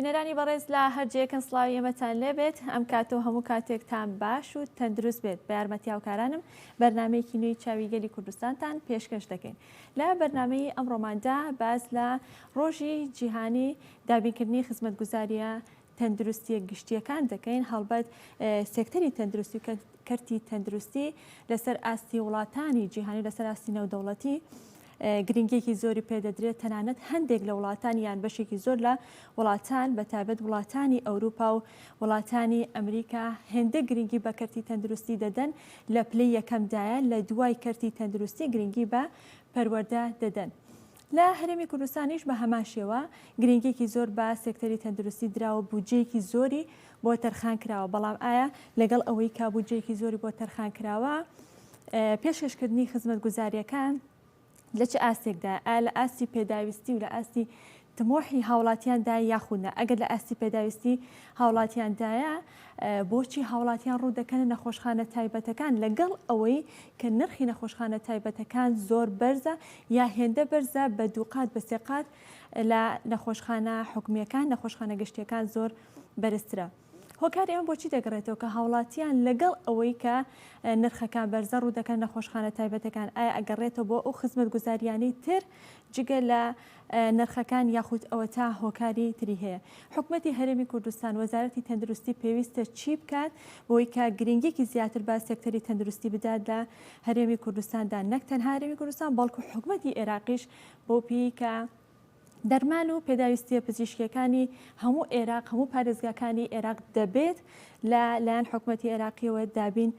بینەرانی بەڕێز لە هەر جێیەکن سڵاوی ئێمەتان لێبێت ئەم کاتە و هەموو کاتێکتان باش و تەندروست بێت بە یارمەتی هاوکارانم بەرنمەیەکی نوێی چاوی گەلی کوردستانتان پێشکەش دەکەین لە بەرنمەی ئەمڕۆماندا باس لە ڕۆژی جیهانی دابینکردنی خزمەتگوزاریە تەندروستیە گشتیەکان دەکەین هەڵبەت سێکتەری تەندروستی و کەرتی تەندروستی لەسەر ئاستی وڵاتانی جیهانی لەسەر ئاستی نێودەوڵەتی گرنگیەکی زۆری پێدەدرێت تەنانەت هەندێک لە وڵاتان یان بەشێکی زۆر لە وڵاتان بە تایبەت وڵاتانی ئەوروپا و وڵاتانی ئەمریکا هێندە گرنگی بە کەرتی تەندروستی دەدەن لە پلەی یەکەمدایە لە دوای کەرتی تەندروستی گرنگی بە پەروەردە دەدەن. لە هەرێمی کوردستانیش بە هەمان شێوە گرنگیەکی زۆر بە سێکتەری تەندروستی دراوە بودجەیەکی زۆری بۆ تەرخان کراوە، بەڵام ئایا لەگەڵ ئەوەی کە بودجەیەکی زۆری بۆ تەرخان کراوە پێشکەشکردنی خزمەتگوزارییەکان لە چ ئاستێکدایە؟ ئایا لە ئاستی پێداویستی و لە ئاستی تموحی هاوڵاتیاندایە یاخود نا؟ ئەگەر لە ئاستی پێداویستی هاوڵاتیاندایە بۆچی هاوڵاتیان ڕوو دەکەنە نەخۆشخانە تایبەتەکان لەگەڵ ئەوەی کە نرخی نەخۆشخانە تایبەتەکان زۆر بەرزە یا هێندە بەرزە بە دووقات بە سێقات لە نەخۆشخانە حکومیەکان نەخۆشخانە گشتیەکان زۆر بەرزترە. هۆکاری ئەمە بۆچی دەگەڕێتەوە کە هاوڵاتیان لەگەڵ ئەوەی کە نرخەکان بەرزە ڕوو دەکەن نەخۆشخانە تایبەتەکان ئایا ئەگەڕێتەوە بۆ ئەو خزمەتگوزاریانەی تر جگە لە نرخەکان یاخود ئەوەتا هۆکاری تری هەیە حکومەتی هەرێمی کوردستان وەزارەتی تەندروستی پێویستە چی بکات بۆی کە گرنگیەکی زیاتر بە سێکتەری تەندروستی بدات لە هەرێمی کوردستاندا نەک تەنها هەرێمی کوردستان بەڵکو حکومەتی عێراقیش بۆ پێی کە دەرمان و پێداویستییە پزیشکییەکانی هەموو عێراق، هەموو پارێزگاکانی عێراق دەبێت لە لایەن حکومەتی عێراقییەوە دابین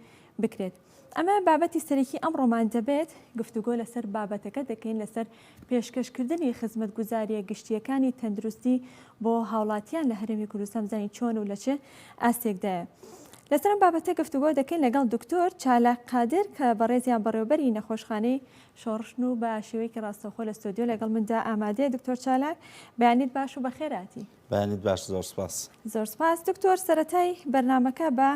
بکرێت. ئەمە بابەتی سەرەکی ئەمڕۆمان دەبێت، گفتوگۆ لەسەر بابەتەکە دەکەین لەسەر پێشکەشکردنی خزمەتگوزارییە گشتییەکانی تەندروستی بۆ هاوڵاتیان لە هەرێمی کوردستان بزانین چۆن و لە چ ئاستێکدایە. لەسەر ئەم بابەتە گفتوگۆ دەکەین لەگەڵ دکتۆر چالاک قادر کە بەڕێزیان بەڕێوەبەری نەخۆشخانەی شۆڕشن و بە شێوەیەکی ڕاستەوخۆ لە ستۆدیۆ لەگەڵ مندا ئامادەیە. دکتۆر چالاک، بەیانیت باش و بەخێرهاتی. بەیانیت باش، زۆر سپاس. زۆر سپاس دکتۆر، سەرەتای بەرنامەکە بە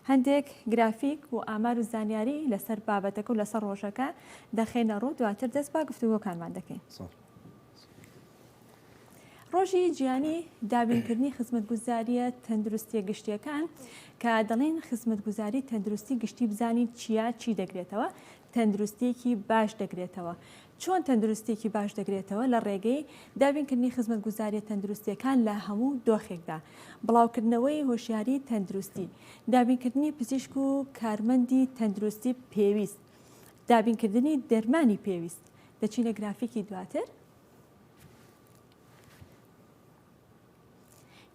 هەندێک گرافیک و ئامار و زانیاری لەسەر بابەتەکە و لەسەر ڕۆژەکە دەخەینە ڕوو، دواتر دەست بە گفتوگۆکانمان دەکەین. زۆر. ڕۆژی جیهانی دابینکردنی خزمەتگوزارییە تەندروستییە گشتییەکان کە دەڵێین خزمەتگوزاری تەندروستی گشتی بزانین چییە، چی دەگرێتەوە؟ تەندروستییەکی باش دەگرێتەوە. چۆن تەندروستییەکی باش دەگرێتەوە؟ لە ڕێگەی دابینکردنی خزمەتگوزارییە تەندروستییەکان لە هەموو دۆخێکدا، بڵاوکردنەوەی هۆشیاری تەندروستی، دابینکردنی پزیشک و کارمەندی تەندروستی پێویست، دابینکردنی دەرمانی پێویست. دەچینە گرافیکی دواتر.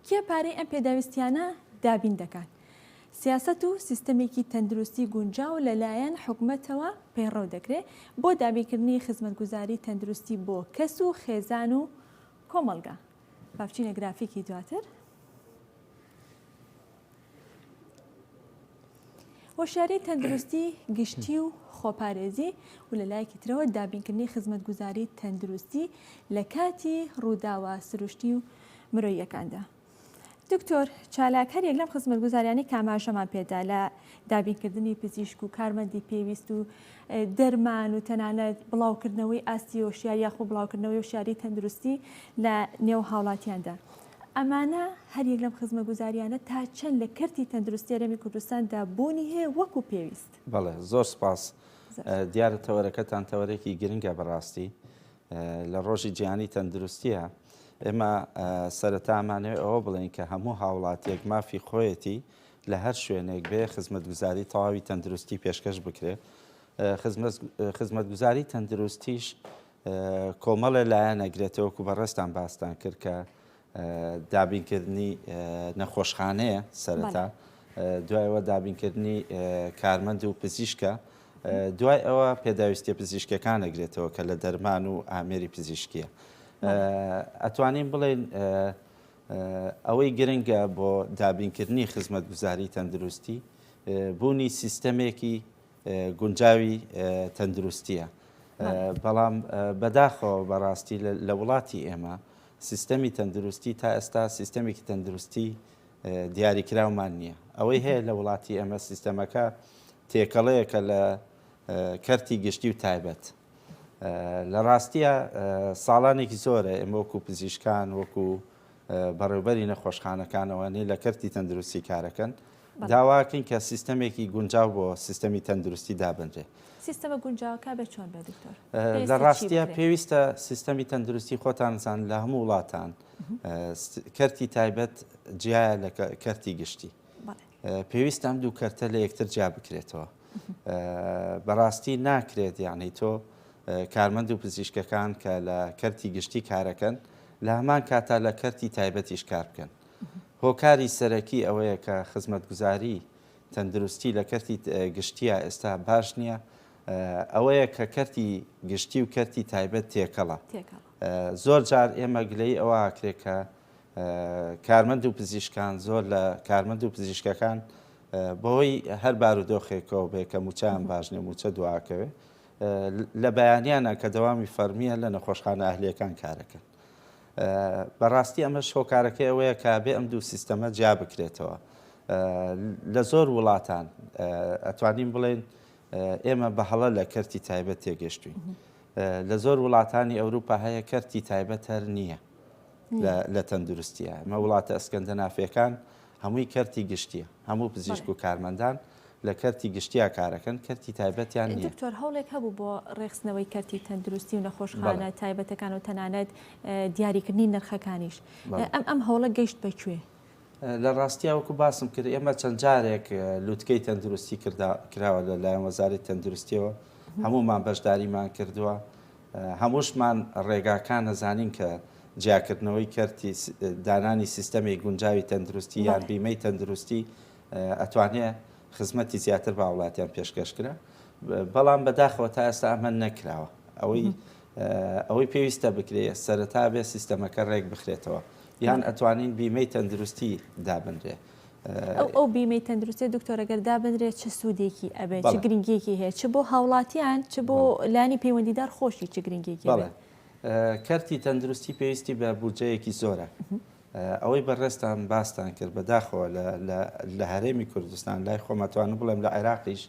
کێ پارەی ئەم پێداویستیانە دابین دەکات؟ سیاسەت و سیستەمێکی تەندروستی گونجاو لەلایەن حکومەتەوە پەیڕەو دەکرێت بۆ دابینکردنی خزمەتگوزاری تەندروستی بۆ کەس و خێزان و کۆمەڵگا. با بچینە گرافیکی دواتر. هۆشیاری تەندروستی گشتی و خۆپارێزی و لە لایەکی ترەوە دابینکردنی خزمەتگوزاری تەندروستی لە کاتی ڕووداوە سروشتی و مرۆییەکاندا. دکتۆر چالاک هەریەک لەم خزمەتگوزاریانەی کە ئاماژەمان پێدا لە دابینکردنی پزیشک و کارمەندی پێویست و دەرمان و تەنانەت بڵاوکردنەوەی ئاستی هۆشیاری یاخۆ بڵاوکردنەوەی هۆشیاری تەندروستی لە نێو هاوڵاتیاندا ئەمانە هەر یەک لەم خزمەگوزاریانە تا چەند لە کەرتی تەندروستی هەرێمی کوردستاندا بوونی هەیە وەکو پێویست؟ بەڵێ زۆر سپاس. دیارە تەوەرەکەتان تەوەرێکی گرنگە بەڕاستی لە ڕۆژی جیهانی تەندروستیە ئێمە سەرەتا ئەمانەوێ ئەوە بڵێین کە هەموو هاوڵاتیەک مافی خۆیەتی لە هەر شوێنێک بێ خزمەتگوزاری تەواوی تەندروستی پێشکەش بکرێت خزمەتگوزاری تەندروستیش کۆمەڵێ لایەن ئەگرێتەوە وەکو بەڕێزتان باستان کرد کە دابینکردنی نەخۆشخانەیە سەرەتا دوایەوە دابینکردنی کارمەند و پزیشکە دوای ئەوە پێداویستیە پزیشکەکان ئەگرێتەوە کە لە دەرمان و ئامێری پزیشکیە ئەتوانین بڵێن ئەوەی گرنگە بۆ دابینکردنی خزمەتگوزاری تەندروستی بوونی سیستەمێکی گونجاوی تەندروستیە بەڵام بەداخەوە بەڕاستی لە وڵاتی ئێمە سیستەمی تەندروستی تا ئێستا سیستەمێکی تەندروستی دیاریکراومان نییە ئەوەی هەیە لە وڵاتی ئێمە سیستەمەکە تێکەڵەیەکە لە کەرتی گشتی و تایبەت لە ڕاستیە ساڵانێکی زۆرە ئێمە وەکو پزیشکان وەکو. بەڕێوبەری نەخۆشخانەکانەوە نی لە کەرتی تەندروستی کارەکەن داواکەین کە سیستەمێکی گونجاو بۆ سیستەمی تەندروستی دابنرێ. سیستەمە گونجاوەکە بێ چۆن بێ دکتۆر؟ لە ڕاستیە پێویستە سیستەمی تەندروستی خۆتان زان لە هەموو وڵاتان کەرتی تایبەت جیایە لە کەرتی گشتی. پێویستە ئەم دوو کەرتە لە یەکتر جیا بکرێتەوە. بەڕاستی ناکرێت یعنی تۆ کارمەند و پزیشکەکان کە لە کەرتی گشتی کارەکەن لە هەمان کاتا لە کەرتی تایبەتیش کار بکەن. هۆکاری سەرەکی ئەوەیە کە خزمەتگوزاری تەندروستی لە کەرتی گشتیە ئێستا باش نییە ئەوەیە کە کەرتی گشتی و کەرتی تایبەت تێکەڵە. زۆر جار ئێمە گلەی ئەوە ئاکرێ کە کارمەند و پزیشکان زۆر لە کارمەند و پزیشکەکان بەهۆی هەر بارودۆخێکەوە بێ کە موچەیان باش نیە موچە دواکەوێ لە بەیانیانە کە دەوامی فەرمیە لە نەخۆشخانە ئەهلیەکان کارەکەن بەڕاستی ئەمەش هۆکارەکەی ئەوەیە کە بێ ئەم دوو سیستەمە جیا بکرێتەوە لە زۆر وڵاتان ئەتوانین بڵێن ئێمە بە هەڵە لە کەرتی تایبەت تێگەشتوین لە زۆر وڵاتانی ئەوروپا هەیە کەرتی تایبەت هەر نییە لە تەندروستیە ئەمە وڵاتە ئەسکەندەنافیەکان هەمووی کەرتی گشتیە هەموو پزیشک و کارمەندان لە کەرتی گشتیا کارەکەن کەرتی تایبەتیان نیە. دکتۆر هەوڵێک هەبوو بۆ ڕێکخستنەوەی کەرتی تەندروستی و نەخۆشخانە تایبەتەکان و تەنانەت دیاریکردنی نرخەکانیش ئەم ئەم هەوڵە گەیشت بە کوێ؟ لە ڕاستیا وەکو باسم کرد ئێمە چەند جارێک لوتکەی تەندروستی کراوە لە لایەن وەزارەتی تەندروستیەوە هەموومان بەشداریمان کردووە هەمووشمان ڕێگاکان ئەزانین کە جیاکردنەوەی کەرتی دانانی سیستەمی گونجاوی تەندروستی یان بیمەی تەندروستی ئەتوانێ خزمەتی زیاتر بە هاوڵاتیان پێشکەش کرا بەڵام بەداخەوە تا ئێستا ئەمە نەکراوە ئەوەی ئەوەی پێویستە بکرێ سەرەتا بێ سیستەمەکە ڕێک بخرێتەوە یان ئەتوانین بیمەی تەندروستی دابنرێ. ئەو ئەو بیمەی تەندروستیە دکتۆر ئەگەر دابنرێت چ سوودێکی ئەبێت چ گرنگیەکی هەیە چ بۆ هاوڵاتیان چ بۆ لانی پەیوەندیدار خۆشی چ گرنگیەکی بەڵێ کەرتی تەندروستی پێویستی بە بودجەیەکی زۆرە ئەوەی بەڕێزتان باستان کرد بەداخەوە لە هەرێمی کوردستان لای خۆمەتوانم بڵێم لە عێراقیش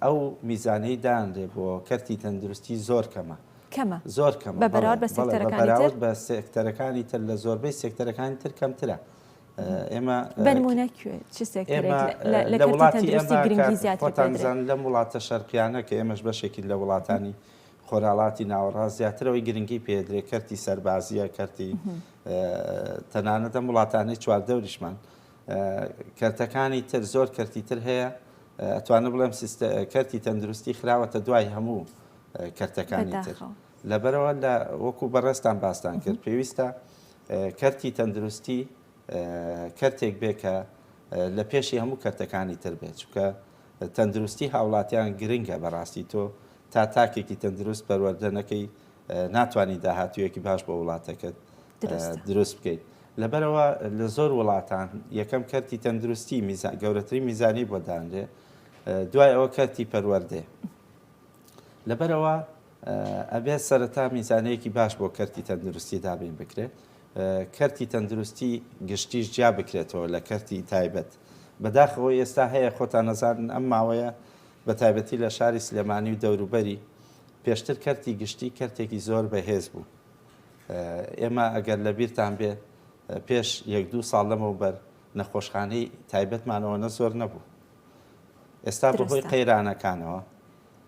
ئەو میزانەی دانرێ بۆ کەرتی تەندروستی زۆر کەمە کەمە زۆر کەمە بە بەراورد بە سێکتەرەکانی تر بە سێکتەرەکانی تر لە زۆربەی سێکتەرەکانی تر کەمترە ئێمە بەنمونە کوێ چ سێکتەرێک لە کەرتی تەندروستی گرنگی زیاتر خۆتان زان لەم وڵاتە شەرقیانە کە ئێمەش بەشێکین لە وڵاتانی خۆراڵاتی ناوەڕاست زیاترەوەی گرنگی پێدرێ کەرتی سەربازیە کەرتی تەنانەت ئەم وڵاتانەی چواردەوریشمان کەرتەکانی تر زۆر کەرتی تر هەیە ئەتوانم بڵێم کەرتی تەندروستی خراوەتە دوای هەموو کەرتەکانی تر لەبەرەوە لە وەکو بەڕێزتان باستان کرد پێویستە کەرتی تەندروستی کەرتێک بێ کە لە پێشی هەموو کەرتەکانی تر بێت چونکە تەندروستی هاوڵاتیان گرنگە بەڕاستی تۆ تا تاکێکی تەندروست پەروەردە نەکەی ناتوانانی داهاتوویەکی باش بۆ وڵاتەکەت دروست بکەیت لەبەرەوە لە زۆر وڵاتان یەکەم کەرتی تەندروستی گەورەترین میزانی بۆ دانرێ دوای ئەوە کەرتی پەروەردێ لەبەرئەوە ئەبێت سەرەتا میزانەیەکی باش بۆ کەرتی تەندروستی دابین بکرێت، کەرتی تەندروستی گشتیش جیا بکرێتەوە لە کەرتی تایبەت. بەداخەوە ئێستا هەیە خۆتان ئەزانن ئەم ماوەیە بە تایبەتی لە شاری سلێمانی و دەوروبەری پێشتر کەرتی گشتی کەرتێکی زۆر بەهێز بوو. ئێمە ئەگەر لە بیرتان بێ پێش یەک دوو ساڵ لەمەوبەر نەخۆشخانەی تایبەتمان ئەوەنە زۆر نەبوو. ئێستا بەهۆی قەیرانەکانەوە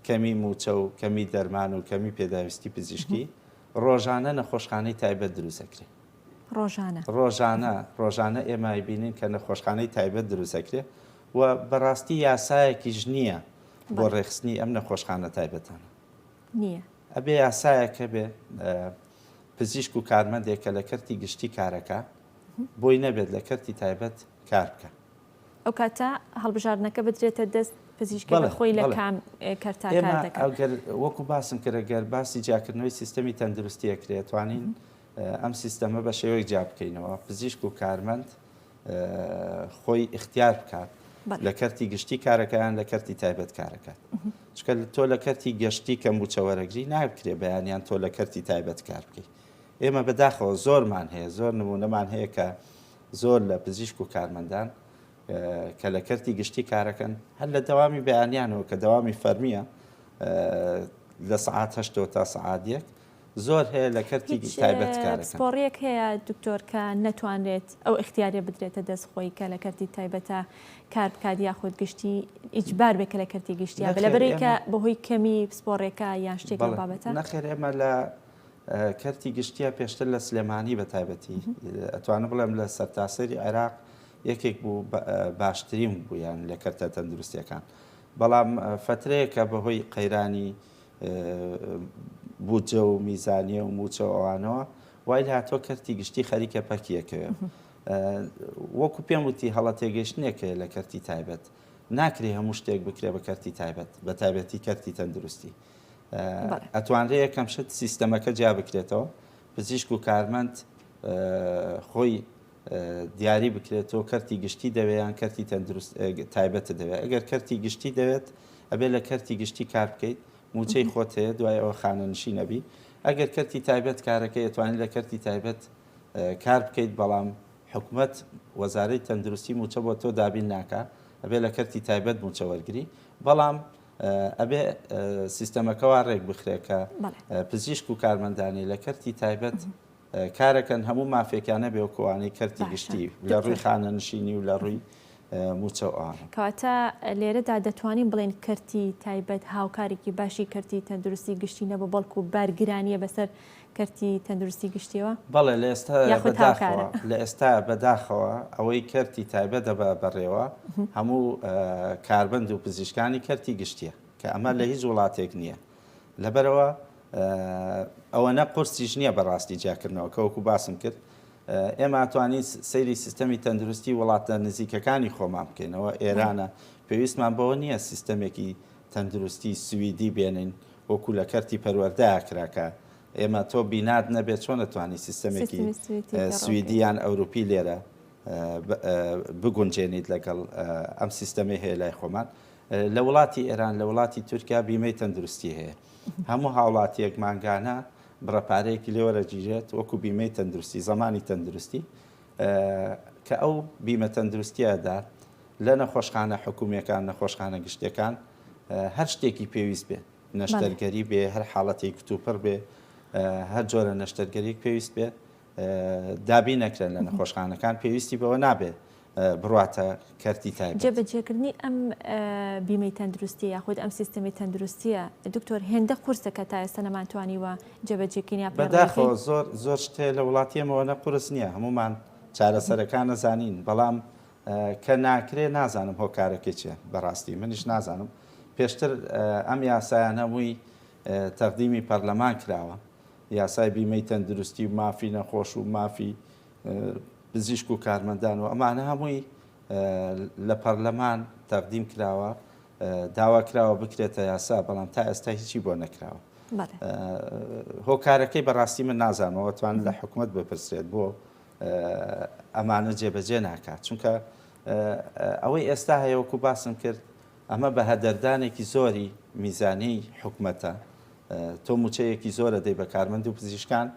کەمی مووچە و کەمی دەرمان و کەمی پێداویستی پزیشکی ڕۆژانە نەخۆشخانەی تایبەت دروست ئەکرێ. ڕۆژانە. ڕۆژانە ڕۆژانە ئێمە ئەیبینین کە نەخۆشخانەی تایبەت دروست ئەکرێ و بەڕاستی یاسایەکیش نییە بۆ ڕێکخستنی ئەم نەخۆشخانە تایبەتانە. نییە. ئەبێ یاسایەک هەبێ پزیشک و کارمەندێک کە لە کەرتی گشتی کارەکا بۆی نەبێت لە کەرتی تایبەت کار بکا. ئەو کاتە هەڵبژاردنەکە بدرێتە دەست پزیشکەکە خۆی لە کام کەرتا کار دەکات. ئەگەر وەکو باسم کرد گەر باسی جیاکردنەوەی سیستەمی تەندروستی ئەکرێت توانین ئەم سیستەمە بە شێوەیەک جیا بکەینەوە پزیشک و کارمەند خۆی ئیختیار بکات لە کەرتی گشتی کارەکەیان لە کەرتی تایبەت کارەکات چکە تۆ لە کەرتی گەشتی کە موچە وەرەگری ناکرێ بەیانیان تۆ لە کەرتی تایبەت کار بکەیت ئێمە بەداخەوە زۆرمان هەیە زۆر نمونەمان هەیە کە زۆر لە پزیشک و کارمەندان کە لە کەرتی گشتی کارەکەن هەر لە دەوامی بەیانیانەوە کە دەوامی فەرمیە لە سەعات هەشتەوە تا سەعات یەک. زۆر هەیە لە کەرتی هیچ تایبەت کارەکەن. پسپۆڕیەک هەیە دکتۆر کە نەتوانرێت ئەو ئیختیاریە بدرێتە دەست خۆی کە لە کەرتی تایبەتە کار بکات یاخود گشتی ئیجبار بێ کە لە کەرتی گشتیا بێ نەخێر لەبەرئەوەی کە ئێمە بەهۆی کەمی پسپۆڕیەکە یان شتێک لەو بەڵێ بابەتە؟ نەخێر ئێمە لە کەرتی گشتیە پێشتر لە سلێمانی بە تایبەتی ئەتوانم بڵێم لە سەرتاسەری عێراق یەکێک بوو باشترین بوو یان لە کەرتە تەندروستیەکان بەڵام فەترەیەکە بەهۆی قەیرانی بودجە و میزانیە و موچە و ئەوانەوە وای لێهاتووە کەرتی گشتی خەریکە پەکی ئەکەوێ. وەکو پێم وتی هەڵە تێگەیشتنێک هەیە لە کەرتی تایبەت. ناکرێ هەموو شتێک بکرێ بە کەرتی تایبەت، بە تایبەتی کەرتی تەندروستی. ئەتوانرێ یەکەم شت سیستەمەکە جیا بکرێتەوە، پزیشک و کارمەند خۆی دیاری بکرێت تۆ کەرتی گشتی دەوێت یان کەرتی تەندروست تایبەتت دەوێت ئەگەر کەرتی گشتی دەوێت ئەبێ لە کەرتی گشتی کار بکەیت موچەی خۆت هەیە دوای ئەوە خانەنشین ئەبی ئەگەر کەرتی تایبەت کارەکەی ئەتوانی لە کەرتی تایبەت کار بکەیت بەڵام حکومەت وەزارەی تەندروستی موچە بۆ تۆ دابین ناکا ئەبێ لە کەرتی تایبەت موچە وەرگری بەڵام ئەبێ سیستەمەکە وا ڕێک بخرێ کە پزیشک و کارمەندانی لە کەرتی تایبەت کارەکەن هەموو مافێکیان هەبێ وەکو ئەوانەی کەرتی گشتی لە ڕووی خانەنشینی و لە ڕووی مووچە و ئەوانە. کەواتە لێرەدا دەتوانین بڵێین کەرتی تایبەت هاوکارێکی باشی کەرتی تەندروستی گشتی نەبوو بەڵکو بارگرانییە بەسەر کەرتی تەندروستی گشتیەوە؟ بەڵێ لە ئێستا یاخود بەداخەوە هاوکارە؟ لە ئێستا بەداخەوە ئەوەی کەرتی تایبەت دەبا بەڕێوە هەموو کارمەند و پزیشکانی کەرتی گشتیە کە ئەمە لە هیچ وڵاتێک نییە لەبەرئەوە ئەوەنە قورسیش نییە بەڕاستی جیاکردنەوەکە وەکو باسم کرد ئێمە توانین سەیری سیستەمی تەندروستی وڵاتە نزیکەکانی خۆمان بکەینەوە ئێرانە پێویستمان بەوە نییە سیستەمێکی تەندروستی سویدی بێنین وەکو لە کەرتی پەروەردە کراکە ئێمە تۆ بینات نەبێت چۆن ئەتوانی سیستەمێکی سویدی یان ئەوروپی لێرە بگونجێنیت لەگەڵ ئەم سیستەمەی هەیە لای خۆمان لە وڵاتی ئێران، لە وڵاتی تورکیا بیمەی تەندروستی هەیە. هەموو هاوڵاتییەک مانگانە بڕە پارەیەکی لێ وەرەگیرێت وەکو بیمەی تەندروستی، زەمانی تەندروستی، کە ئەو بیمە تەندروستییە دات لە نەخۆشخانە حکومییەکان، نەخۆشخانە گشتییەکان هەر شتێکی پێویست بێ، نەشتەرگەری بێ، هەر حاڵەتێکی کتوپڕ بێ، هەر جۆرە نەشتەرگەرییەک پێویست بێ، دابین نەکرێن لە نەخۆشخانەکان پێویستی بەوە نابێ بڕواتە کەرتی تایبەت. جێبەجێکردنی ئەم بیمەی تەندروستیە یاخود ئەم سیستەمی تەندروستیە دکتۆر هێندە قورسە کە تا ئێستا نەمانتوانیوە جێبەجێکەین یا پەیڕەوی بکەین؟ بەداخەوە زۆر زۆر شت هەیە لە وڵاتی ئێمەوە نە قورس نییە هەموومان چارەسەرەکان ئەزانین بەڵام کە ناکرێ نازانم هۆکارەکەی چیە بەڕاستی منیش نازانم پێشتر ئەم یاسایانە هەمووی تەقدیمی پەرلەمان کراوە یاسای بیمەی تەندروستی و مافی نەخۆش و مافی پزیشک و کارمەندان و ئەمانە هەمووی لە پەرلەمان تەقدیم کراوە داوا کراوە بکرێتە یاسا بەڵام تا ئێستا هیچی بۆ نەکراوە هۆکارەکەی بەڕاستی من نازانمەوە توان لە حکومت بپرسرێت بۆ ئەمانە جێبەجێ ناکات چونکە ئەوەی ئێستا هەیە وەکو باسم کرد ئەمە بە هەدەردانێکی زۆری میزانیی حکومەتە، تۆ مووچەیەکی زۆر ئەدەی بە کارمەند و پزیشکان،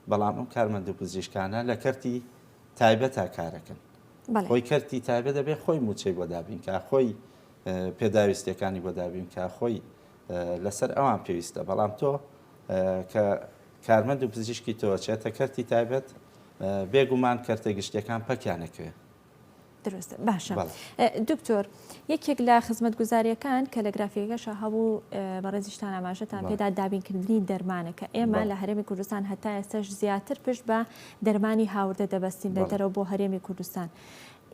بەڵام ئەم کارمەند و پزیشکانە لە کەرتی تایبەتا کارەکەن. خۆی کەرتی تایبەت دەبێ خۆی مووچەی بۆ دابین کا، خۆی پێداویستیەکانی بۆ دابین کا، خۆی لەسەر ئەوان پێویستە. بەڵام تۆ کە کارمەند و پزیشکی تۆ چێتە کەرتی تایبەت، بێگومان کەرتە گشتیەکان پەکیان ئەکەوێ. دروستە باشە دکتۆر یەکێک لە خزمەتگوزاریەکان کە لە گرافیکەکەشا هەبوو بەڕێزیشتان ئاماژەتان پێدا دابینکردنی دەرمانە کە ئێمە لە هەرێمی کوردستان هەتا ئێستاش زیاتر پشت بە دەرمانی هاوردە دەبەستین لە دەرەوە بۆ هەرێمی کوردستان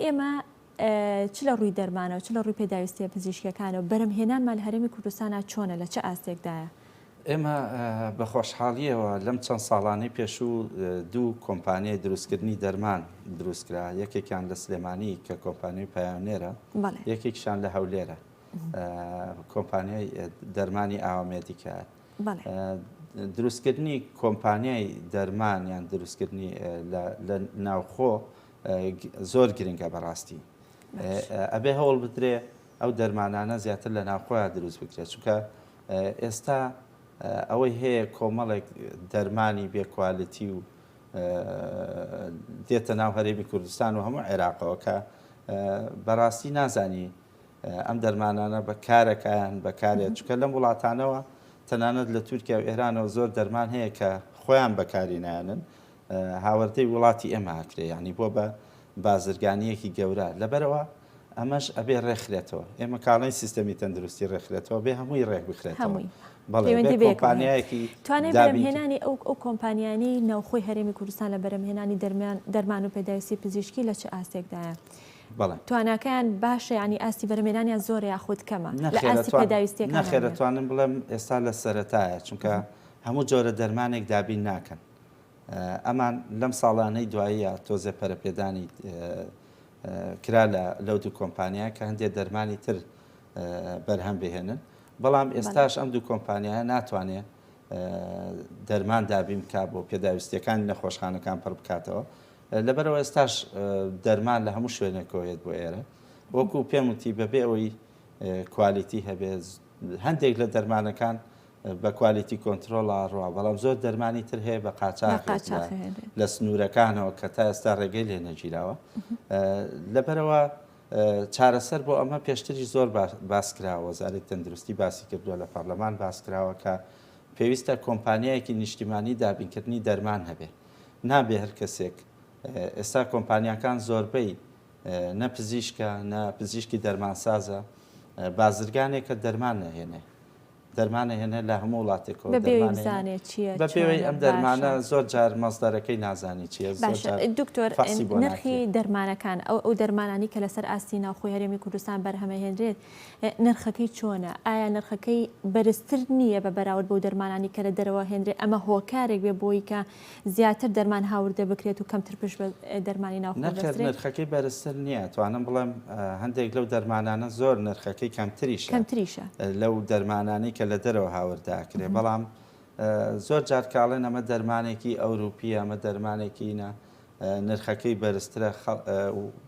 ئێمە چ لە ڕووی دەرمانەوە چ لە ڕووی پێداویستیە پزیشکیەکانەوە بەرەمهێنانمان لە هەرێمی کوردستانە چۆنە لە چ ئاستێکدایە؟ ئێمە بە خۆشحاڵییەوە لەم چەند ساڵانەی پێشوو دوو کۆمپانیای دروستکردنی دەرمان دروستکرا، یەکێکیان لە سلێمانی کە کۆمپانیای پایۆنێرە، یەکێکیشان لە هەولێرە کۆمپانیای دەرمانی ئاوامێدیکا. دروستکردنی کۆمپانیای دەرمان یان دروستکردنی لە ناوخۆ زۆر گرنگە بەڕاستی. ئەبێ هەوڵ بدرێ ئەو دەرمانانە زیاتر لە ناوخۆیا دروست بکرێت چونکە ئێستا ئەوەی هەیە کۆمەڵێک دەرمانی بێ کوالیتی و دێتە ناو هەرێمی کوردستان و هەموو عێراقەوە کە بەڕاستی نازانی ئەم دەرمانانە بە کارەکەیان بەکارێت چکە لەم وڵاتانەوە تەنانەت لە تورکیا و ئێرانەوە زۆر دەرمان هەیە کە خۆیان بەکاری نایەنن هاوردەی وڵاتی ئێمە ئەکرێ یانی بۆ بە بازرگانیەکی گەورە لەبەرئەوە ئەمەش ئەبێ ڕێکخرێتەوە ئێمە کاڵین سیستەمی تەندروستی ڕێکخرێتەوە بێ هەمووی ڕێک بخرێتەوە هەمووی بەڵێ بێ پەیوەندی بەیەکەوە هەیە. کۆمپانیایەکی توانای دابین بەرهەمهێنانی ئەو ئەو کۆمپانیانەی ناوخۆی هەرێمی کوردستان لە بەرهەمهێنانی دەرمان دەرمان و پێداویستی پزیشکی لە چ ئاستێکدایە؟ بەڵێ. تواناکەیان باشە یانی ئاستی بەرهەمهێنانیان زۆرە یاخود کەمە لە نەخێر ئاستی ئەتوان پێداویستیەکانیان نەخێر نیە؟ ئەتوانم بڵێم ئێستا لە سەرەتایە چونکە هەموو جۆرە دەرمانێک دابین ناکەن ئەمان لەم ساڵانەی دواییە تۆزێ پەرەپێدانی کرا لە لەو دوو کۆمپانیا کە هەندێک دەرمانی تر بەرهەم بهێنن بەڵام ئێستاش ئەم دوو کۆمپانیایە ناتوانێت دەرمان دابین بکات بۆ پێداویستیەکانی نەخۆشخانەکان پڕ بکاتەوە لەبەرەوە ئێستاش دەرمان لە هەموو شوێنێکەوە یەت بۆ ئێرە وەکو پێم وتی بەبێ ئەوەی quality هەبێت هەندێک لە دەرمانەکان بە quality control ئەڕوا بەڵام زۆر دەرمانی تر هەیە بە قاچاخ لە سنوورەکانەوە کە تا ئێستا ڕێگەی لێ نەگیراوە لەبەرەوە چارەسەر بۆ ئەمە پێشتری زۆر باس کراوە وەزارەتی تەندروستی باسی کردووە لە پەرلەمان باس کراوە کە پێویستە کۆمپانیایەکی نیشتیمانی دابینکردنی دەرمان هەبێ نابێ هەر کەسێک ئێستا کۆمپانیاکان زۆربەی نە پزیشکە نە پزیشکی دەرمانسازە بازرگانێکە دەرمان نەهێنێ دەرمان ئەهێنێ لە هەموو وڵاتێکەوە بە بێ دەرمان ئەوەی ئەهێنێ بزانێ چییە بە پێوەی چۆنە ئەم دەرمانە باشە. زۆر جار مەسدەرەکەی نازانی چییە زۆر باشە جار دکتۆر فەحسی بۆ نرخی ناکرێ. دەرمانەکان ئەو ئەو دەرمانانی کە لەسەر ئاستی ناوخۆی هەرێمی کوردستان بەرهەمەهێنرێت نرخەکەی چۆنە؟ ئایا نرخەکەی بەرزتر نییە بە بەراورد بەو دەرمانانی کە لە دەرەوە هێنرێ ئەمە هۆکارێک بێ بۆی کە زیاتر دەرمان هاوردە بکرێت و کەمتر پشت بە دەرمانی ناوخۆ نەخێر بەسترێت؟ نرخەکەی بەرزتر نییە ئەتوانم بڵێم هەندێک لەو دەرمانانە زۆر نرخەکەی کەمتریشە کەمتریشە. لەو دەرمانانەی کە لە دەرەوە هاوردە ئەکرێ بەڵام زۆر جار کە ئەڵێن ئەمە دەرمانێکی ئەوروپیە ئەمە دەرمانێکی نا نرخەکەی بەرزترە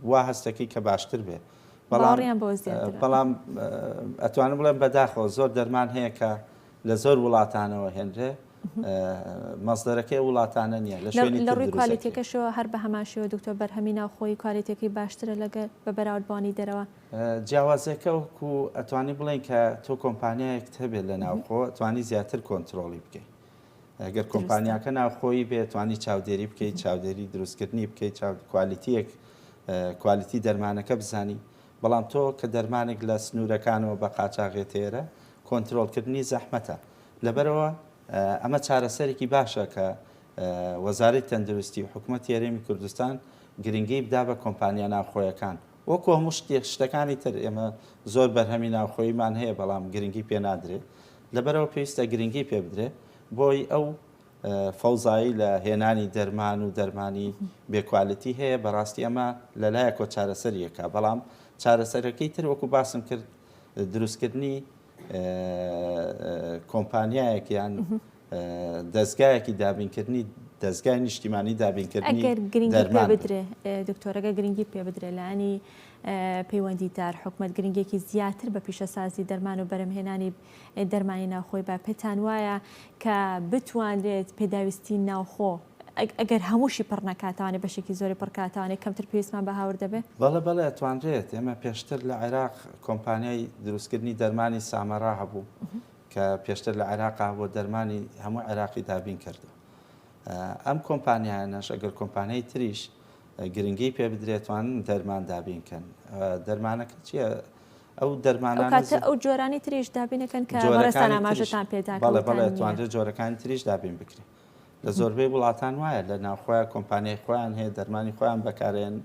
وا هەستەکەی کە باشتر بێ بەڵام باوەڕیان بەوە زیاترە. بەڵام ئەتوانم بڵێم بەداخەوە زۆر دەرمان هەیە کە لە زۆر وڵاتانەوە هێنرێ مەسدەرەکەی ئەو وڵاتانە نییە لە شوێنی لە تر ڕووی دروست ئەکرێ. کوالێتیەکەشەوە هەر بە هەمان شێوە دکتۆر بەرهەمی ناوخۆیی کوالێتیەکەی باشترە لەگەر بە بەراورد بەوانی دەرەوە؟ جیاوازیەکە وەکو ئەتوانی بڵێین کە تۆ کۆمپانیایەکت هەبێت لە ناوخۆ ئەتوانی زیاتر کۆنترۆڵی بکەی گەر کۆمپانیاکە ناوخۆیی بێت توانی چاودێری بکەیت چاودێری دروستکردنی بکەیت چاو quality یەک quality دەرمانەکە بزانی بەڵام تۆ کە دەرمانێک لە سنوورەکانەوە بە قاچاغێتە ئێرە کۆنترۆڵکردنی زەحمەتە لەبەرئەوە ئەمە چارەسەرێکی باشە کە وەزارەتی تەندروستی و حکومەتی هەرێمی کوردستان گرنگی بدا بە کۆمپانیا ناوخۆیەکان وەکو هەموو شتێک شتەکانی تر ئێمە زۆر بەرهەمی ناوخۆییمان هەیە بەڵام گرنگی پێ نادرێت لەبەرئەوە پێویستە گرنگی پێ بدرێت بۆی ئەو فەوزایی لە هێنانی دەرمان و دەرمانی بێ quality هەیە بەڕاستی ئەمە لەلایەکەوە چارەسەریەکە بەڵام چارەسەرەکەی تر وەکو باسم کرد دروستکردنی کۆمپانیایەک یان دەزگایەکی دابینکردنی دەزگای نیشتیمانی دابینکردنی ئەگەر گرنگی پێ دەرمان بێت. بدرێ دکتۆر ئەگەر گرنگی پێ بدرێ لایەنی پەیوەندیدار حکومەت گرنگێکی زیاتر بە پیشەسازی دەرمان و بەرهەمهێنانی دەرمانی ناوخۆی با پێتان وایە کە بتوانرێت پێداویستی ناوخۆ ئەگەر هەمووشی پڕ نەکاتوانێ بەشێکی زۆری پڕکاتوانێ کەمتر پێویستمان بە هاوردە بێ؟ بەڵێ بەڵێ ئەتوانرێت، ئێمە پێشتر لە عێراق کۆمپانیای دروستکردنی دەرمانی سامەرا هەبوو کە پێشتر لە عێراقا هەبوو دەرمانی هەموو عێراقی دابین کردو. ئەم کۆمپانیایانەش ئەگەر کۆمپانیای تریش گرنگی پێ بدرێت توانن دەرمان دابین کەن. دەرمانەکە چییە؟ ئەو ئەو دەرمانانە کاتە ئەو جۆرانی تریش دابینەکەن کە بەڕێزتان جۆرەکانی تریش ئاماژەتان پێدا کە بەڵێ وتان بەڵێ نییە. توانرێت جۆرەکانی تریش دابین بکرێت. لە زۆربەی وڵاتان وایە لە ناوخۆیان کۆمپانیای خۆیان هەیە دەرمانی خۆیان بەکارێن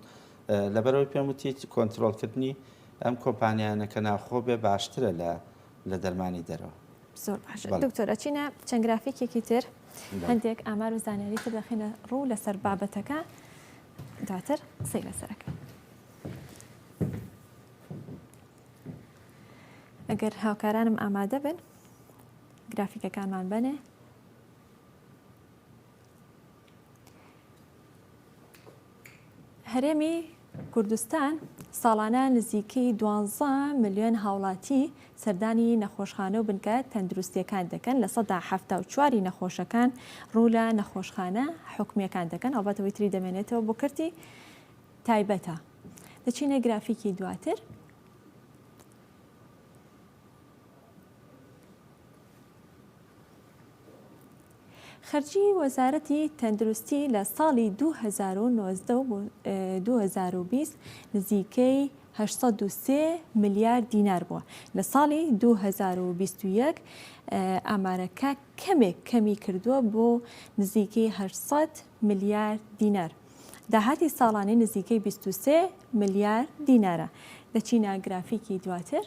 لەبەرەوەی پێم وتی کۆنترۆڵکردنی ئەم کۆمپانیانە کە ناوخۆ بێ باشترە لە لە دەرمانی دەرەوە. زۆر باشە بەڵێ. دکتۆر ئەچینە چەند گرافیکێکی تر بەڵێ. هەندێک ئامار و زانیاری تر دەخینە ڕوو لەسەر بابەتەکە دواتر قسەی لەسەرەکەین. ئەگەر هاوکارانم ئامادە بن گرافیکەکانمان بەنێ. هەرێمی کوردستان ساڵانە نزیکەی دوانزە ملیۆن هاوڵاتی سەردانی نەخۆشخانە و بنکە تەندروستییەکان دەکەن، 74% ی نەخۆشەکان ڕوو لە نەخۆشخانە حکومییەکان دەکەن، هەڵبەت ئەوەی تری دەمێنێتەوە بۆ کەرتی تایبەتە. دەچینە گرافیکی دواتر. خەرجی وەزارەتی تەندروستی لە ساڵی 2019 بۆ 2020 نزیکەی 803 ملیار دینار بووە، لە ساڵی 2021 ئامارەکە کەمێک کەمی کردووە بۆ نزیکەی 800 ملیار دینار. داهاتی ساڵانەی نزیکەی 23 ملیار دینارە. دەچینە گرافیکی دواتر.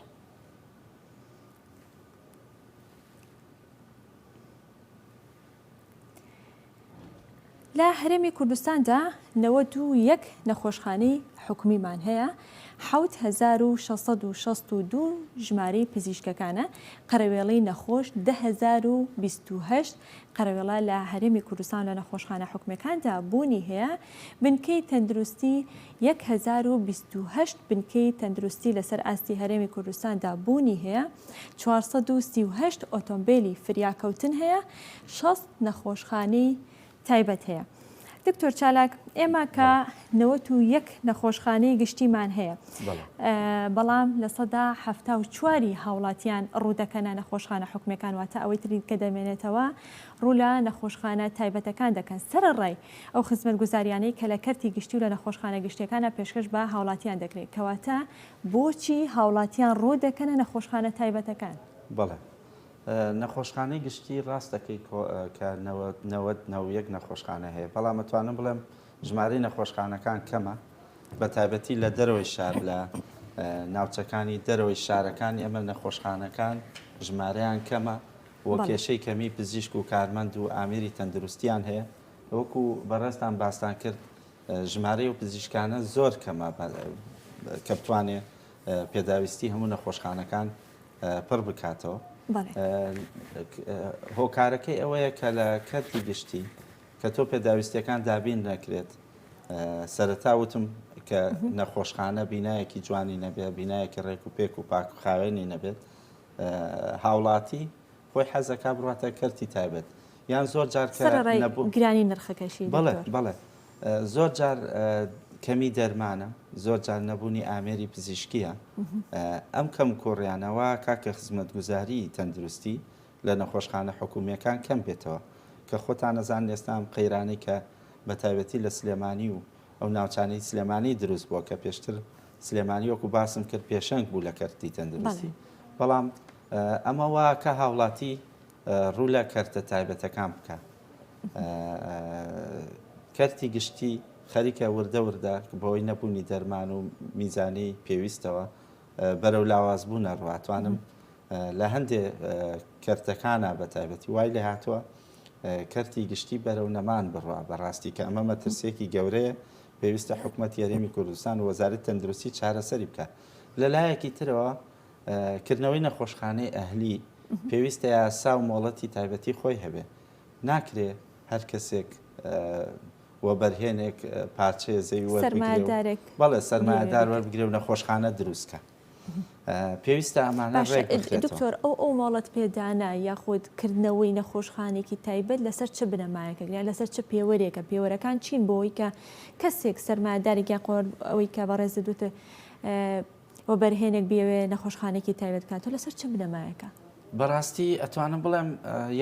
لە هەرێمی کوردستاندا 91 نەخۆشخانەی حکومیمان هەیە، 7662 ژمارەی پزیشکەکانە، قەرەوێڵەی نەخۆش 10028 قەرەوێڵە لە هەرێمی کوردستان لە نەخۆشخانە حکومیەکاندا بوونی هەیە، بنکەی تەندروستی 1028 بنکەی تەندروستی لەسەر ئاستی هەرێمی کوردستاندا بوونی هەیە، 438 ئۆتۆمبێلی فریاکەوتن هەیە، 60 نەخۆشخانەی تایبەت هەیە. دکتۆر چالاک، ئێمە کە 91 نەخۆشخانەی گشتیمان هەیە، بەڵام 74% ی هاوڵاتیان ڕوو دەکەنە نەخۆشخانە حکومیەکان، واتە ئەوەی تری کە دەمێنێتەوە ڕوو لە نەخۆشخانە تایبەتەکان دەکەن، سەرەڕای ئەو خزمەتگوزاریانەی کە لە کەرتی گشتی و لە نەخۆشخانە گشتیەکانە پێشکەش بە هاوڵاتیان دەکرێت، کەواتە بۆچی هاوڵاتیان ڕوو دەکەنە نەخۆشخانە تایبەتەکان؟ بەڵێ نەخۆشخانەی گشتی ڕاست دەکەی کە 90 91 نەخۆشخانە هەیە، بەڵام ئەتوانم بڵێم ژمارەی نەخۆشخانەکان کەمە، بە تایبەتی لە دەرەوەی شار، لە ناوچەکانی دەرەوەی شارەکانی ئێمە نەخۆشخانەکان ژمارەیان کەمە و کێشەی کەمی پزیشک و کارمەند و ئامێری تەندروستیان هەیە. وەکو بەڕێزتان باستان کرد ژمارەی ئەو پزیشکانە زۆر کەمە کە بتوانێ پێداویستی هەموو نەخۆشخانەکان پڕ بکاتەوە. هۆکارەکەی ئەوەیە کە لە کەرتی گشتی کە تۆ پێداویستیەکان دابین نەکرێت، سەرەتا وتم کە نەخۆشخانە بینایەکی جوانی نەبێت، بینایەکی ڕێک و پێک و پاک و خاوێنی نەبێت، هاوڵاتی خۆی حەزەکا بڕاتە کەرتی تایبەت، یان زۆر جار کە سەرەڕای گرانی نرخەکەشی. بەڵێ بەڵێ، زۆر جار کەمی دەرمانە، زۆر جار نەبوونی ئامێری پزیشکیە. ئەم کەم کۆڕیانەوە کاکە خزمەتگوزاری تەندروستی لە نەخۆشخانە حکومیەکان کەم بێتەوە، کە خۆتان ئەزانن ئێستا ئەم قەیرانەی کە بە تایبەتی لە سلێمانی و ئەو ناوچانەی سلێمانی دروست بووە، کە پێشتر سلێمانی وەکو باسم کرد پێشەنگ بوو لە کەرتی تەندروستی، بەڵام ئەمە وا کە هاوڵاتی ڕوو لە کەرتە تایبەتەکان بکە. کەرتی گشتی خەریکە وردە وردە بەهۆی نەبوونی دەرمان و میزانی پێویستەوە بەرەو لاوازبوون ئەڕوا. توانم لە هەندێ کەرتەکانە بە تایبەتی وای لێ هاتووە کەرتی گشتی بەرەو نەمان بڕوا. بەڕاستی کە ئەمە مەترسیەکی گەورەیە، پێویستە حکوومەتی هەرێمی کوردستان و وەزارەتی تەندروستی چارەسەری بکات. لە لایەکی ترەوە کردنەوەی نەخۆشخانەی ئەهلی پێویستە یاسا و مۆڵەتی تایبەتی خۆی هەبێ. ناکرێ هەر کەسێک وەبەرهێنێک پارچەیە زەوی وەربگرێ، بەڵێ سەرمایەدار وەربگرێ و نەخۆشخانە دروستکە. پێویستە ئەمانە ڕێک بخرێتەوە. دکتۆر ئەو ئەو مۆڵەت پێدانە یاخود کردنەوەی نەخۆشخانێکی تایبەت لەسەر چ بنەمایەکە یان لەسەر چ پێوەرێکە؟ پێوەرەکان چین بۆ ئەوەی کە کەسێک سەرمایەدارێک یان ئەوەی کە بەڕێزت وتت وەبەرهێنێک بیەوێ نەخۆشخانێکی تایبەت بکاتەوە لەسەر چ بنەمایەکە؟ بەڕاستی ئەتوانم بڵێم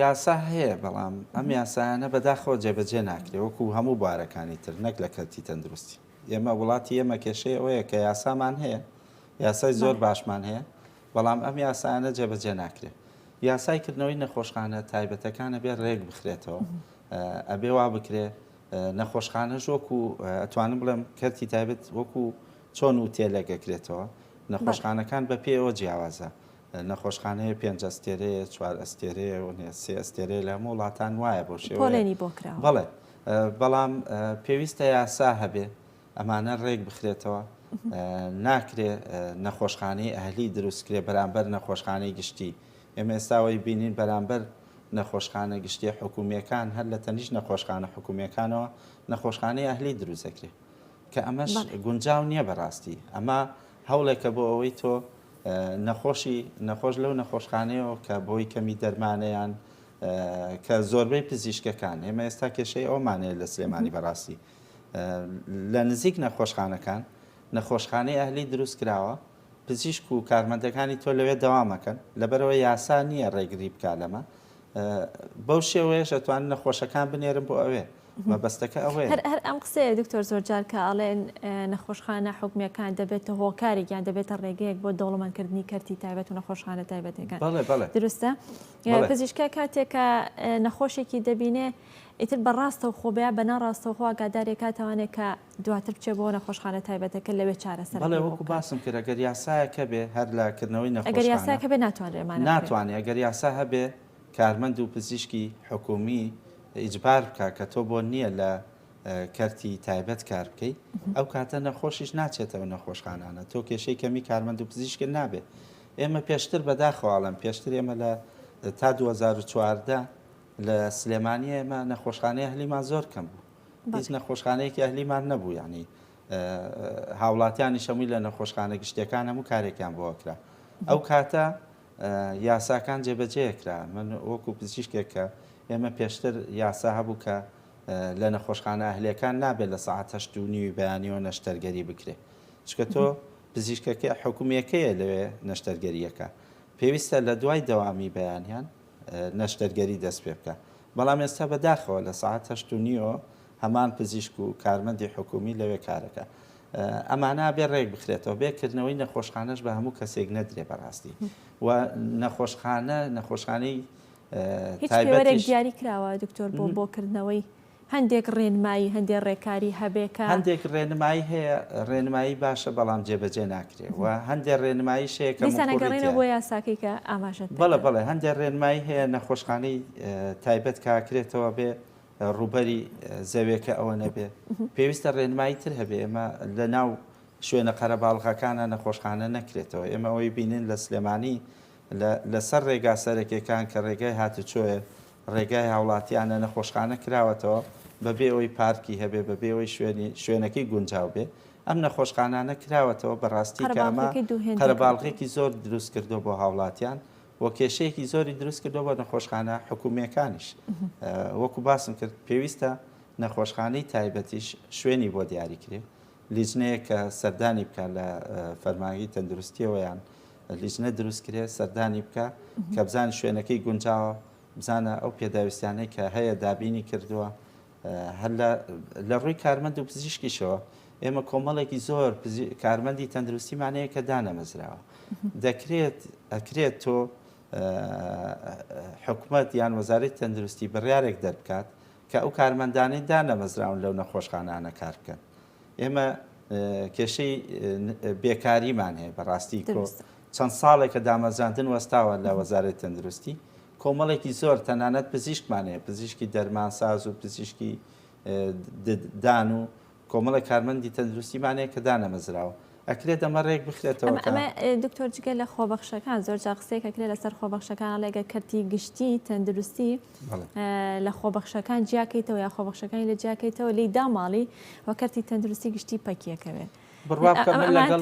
یاسا هەیە، بەڵام ئەم یاسایانە بەداخەوە جێبەجێ ناکرێ وەکو هەموو بوارەکانی تر نەک لە کەرتی تەندروستی. ئێمە وڵاتی ئێمە کێشەی ئەوەیە کە یاسامان هەیە، یاسای زۆر باشمان هەیە، بەڵام ئەم یاسایانە جێبەجێ ناکرێ. یاسای کردنەوەی نەخۆشخانە تایبەتەکان ئەبێ ڕێک بخرێتەوە، ئەبێ وا بکرێ نەخۆشخانەش وەکو ئەتوانم بڵێم کەرتی تایبەت وەکو چۆن وتێلێک ئەکرێتەوە، نەخۆشخانەکان بە پێی ئەوە جیاوازە. نەخۆشخانەیە پێنج ئەستێرەیە، چوار ئەستێرەیە و سێ ئەستێرەیە لە هەموو وڵاتان وایە بەو شێوەیە. پۆلێنی بۆ کراوە. بەڵێ، بەڵام پێویستە یاسا هەبێ ئەمانە ڕێک بخرێتەوە. ناکرێ نەخۆشخانەی ئەهلی دروست کرێ بەرامبەر نەخۆشخانەی گشتی. ئێمە ئێستا ئەوەی بینین بەرامبەر نەخۆشخانە گشتیە حکومییەکان هەر لە تەنیشت نەخۆشخانە حکومییەکانەوە نەخۆشخانەی ئەهلی دروست دەکرێ کە ئەمەش گونجاو نییە بەڕاستی. ئەمە هەوڵێکە بۆ ئەوەی تۆ نەخۆشی نەخۆش لەو نەخۆشخانەیەوە کە بۆی کەمی دەرمانەیان کە زۆربەی پزیشکەکان ئێمە ئێستا کێشەی ئەومان هەیە لە سلێمانی بەڕاستی لە نزیک نەخۆشخانەکان نەخۆشخانەی ئەهلی دروست کراوە پزیشک و کارمەندەکانی تۆ لەوێ دەوامەکەن لەبەرەوە یاسا نییە ڕێگری بکا لەمە. بەو شێوەیەش ئەتوانن نەخۆشەکان بنێرن بۆ ئەوێ. مەبەستەکە ئەوەیە. هەر هەر ئەم قسەیە دکتۆر زۆرجار کە ئەڵێن نەخۆشخانە حکومیەکان دەبێتە هۆکارێک یان دەبێتە ڕێگەیەک بۆ دەوڵەمەندکردنی کەرتی تایبەت و نەخۆشخانە تایبەتەکان. بەڵێ بەڵێ. دروستە؟ پزیشکە کاتێک کە نەخۆشێکی دەبینێ ئیتر بە ڕاستەوخۆ بە یا بە ناڕاستەوخۆ ئاگاداری کاتەوانێ کە دواتر بچێ بۆ نەخۆشخانە تایبەتەکە لەوێ چارەسەرەکەی بەڵێ بۆ وەکو بکات. باسم کرد ئەگەر یاسایەک هەبێ هەر لە کردنەوەی ئەگەر نەخۆشخانە یاسایەک هەبێ ناتوانرێ ئەمانە بکرێ. ناتوانێ ئەگەر یاسا هەبێ کارمەند و پزیشکی حکومی ئیجبار بکا کە تۆ بۆت نییە لە کەرتی تایبەت کار بکەی ئەو کاتە نەخۆشیش ناچێتەوە نەخۆشخانانە تۆ کێشەی کەمی کارمەند و پزیشکت نابێ ئێمە پێشتر بەداخەوە ئەڵێم پێشتر ئێمە لە تا 2014 لە سلێمانی ئێمە نەخۆشخانەی ئەهلیمان زۆر کەم بوو هیچ نەخۆشخانەیەکی ئەهلیمان نەبوو یعنی هاوڵاتیانیش هەمووی لە نەخۆشخانە گشتیەکان هەموو کارێکیان بۆ ئەکرا ئەو کاتە یاساکان جێبەجێ کرا من وەکو پزیشکێک کە ئێمە پێشتر یاسا هەبوو کە لە نەخۆشخانە ئەهلیەکان نابێت لە سەعات هەشت و نیوی بەیانیەوە نەشتەرگەری بکرێ چکە تۆ پزیشکەکە حکومیەکەیە لەوێ نەشتەرگەریەکە پێویستە لە دوای دەوامی بەیانیان نەشتەرگەری دەست پێ بکا بەڵام ئێستا بەداخەوە لە سەعات هەشت و نیوەوە هەمان پزیشک و کارمەندی حکومی لەوێ کارەکە ئەمانە بێ ڕێک بخرێتەوە بێ کردنەوەی نەخۆشخانەش بە هەموو کەسێک نەدرێ بەڕاستی و نەخۆشخانە نەخۆشخانەی هیچ پێوەرێک دیاری کراوە دکتۆر بۆ بۆ کردنەوەی هەندێک ڕێنمایی هەندێک ڕێکاری هەبێ کە. هەندێک ڕێنمایی هەیە ڕێنمایی باشە بەڵام جێبەجێ ناکرێ و هەندێک ڕێنماییش هەیە کە دیسان موکوڕی ئەگەڕێنەوە تیایە. بۆ یاساکەی کە ئاماژەت پێ بەڵێ کرد. بەڵێ هەندێک ڕێنمایی هەیە نەخۆشخانەی تایبەت کە ئەکرێتەوە بێ ڕووبەری زەوێکە ئەوە نەبێ پێویستە ڕێنمایی تر هەبێ ئێمە لە ناو شوێنە قەرەباڵغەکانە نەخۆشخانە نەکرێتەوە ئێمە ئەوەی بینین لە سلێمانی لەسەر ڕێگا سەرەکیەکان کە ڕێگای هاتوچۆیە، ڕێگای هاوڵاتیانە، نەخۆشخانە کراوەتەوە بەبێ ئەوەی پارکی هەبێ، بەبێ ئەوەی شوێنی شوێنەکەی گونجاو بێ، ئەم نەخۆشخانانە کراوەتەوە، بەڕاستی کە ئەمە قەرەباڵغیەکەی دووهێندە کردووە. قەرەباڵغێکی زۆر دروست کردووە بۆ هاوڵاتیان و کێشەیەکی زۆری دروست کردووە بۆ نەخۆشخانە حکومییەکانیش. وەکو باسم کرد پێویستە نەخۆشخانەی تایبەتیش شوێنی بۆ دیاری کرێ، لیژنەیەک کە سەردانی بکات لە فەرمانگەی تەندروستیەوە یان لیژنە دروست کرێ سەردانی بکە کە بزان شوێنەکەی گونجاوە بزانە ئەو پێداویستیانەی کە هەیە دابینی کردووە هەر لە ڕووی کارمەند و پزیشکیشەوە ئێمە کۆمەڵێکی زۆر کارمەندی تەندروستیمان هەیە کە دانەمەزراوە دەکرێت ئەکرێت تۆ حکومەت یان وەزارەتی تەندروستی بڕیارێک دەربکات کە ئەو کارمەندانەی دانەمەزراون لەو نەخۆشخانانە کار بکەن. ئێمە کێشەی بێکاریمان هەیە بەڕاستی کۆ چەند ساڵێکە دامەزراندن وەستاوە لە وەزارەتی تەندروستی کۆمەڵێکی زۆر تەنانەت پزیشکمان هەیە پزیشکی دەرمانساز و پزیشکی دان و کۆمەڵێک کارمەندی تەندروستیمان هەیە کە دانەمەزراوە ئەکرێت ئەمە ڕێک بخرێتەوە کە. ئەمە دکتۆر جگە لە خۆبەخشەکان زۆر جار قسەیەک ئەکرێت لەسەر خۆبەخشەکان ئەڵێ گەر کەرتی گشتی تەندروستی لە خۆبەخشەکان جیاکەیتەوە یا خۆبەخشەکانی لە جیاکەیتەوە لێی داماڵی و کەرتی تەندروستی گشتی پەکیەکەوێ. بڕوا بکە من لەگەڵ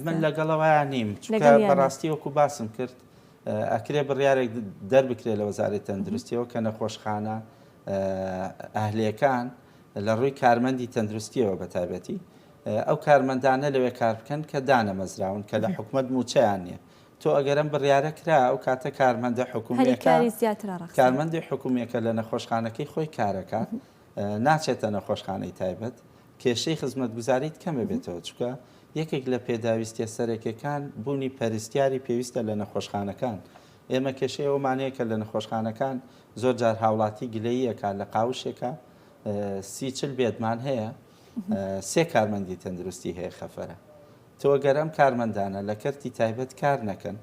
من لەگەڵەوەیان نیم چونکە بەڕاستی وەکو باسم کرد ئەکرێ بڕیارێک دەربکرێت لە وەزارەتی تەندروستیەوە کە نەخۆشخانە ئەهلیەکان لە ڕووی کارمەندی تەندروستیەوە بە تایبەتی ئەو کارمەندانە لەوێ کار بکەن کە دانەمەزراون کە لە حکومەت مووچەیان نییە. تۆ ئەگەر ئەم بڕیارە کرا ئەو کاتە کارمەندە حکومییەکە کارمەندی حکومییەکە لە نەخۆشخانەکەی خۆی کارەکات ناچێتە نەخۆشخانەی تایبەت کێشەی خزمەتگوزاریت کەم ئەبێتەوە چونکە یەکێک لە پێداویستیە سەرەکیەکان بوونی پەرستیاری پێویستە لە نەخۆشخانەکان ئێمە کێشەی ئەوەمان هەیە کە لە نەخۆشخانەکان زۆر جار هاوڵاتی گلەیی ئەکات لە قاوشێکا سی چل بێدمان هەیە سێ کارمەندی تەندروستی هەیە خەفەرە تۆ گەر ئەم کارمەندانە لە کەرتی تایبەت کار نەکەن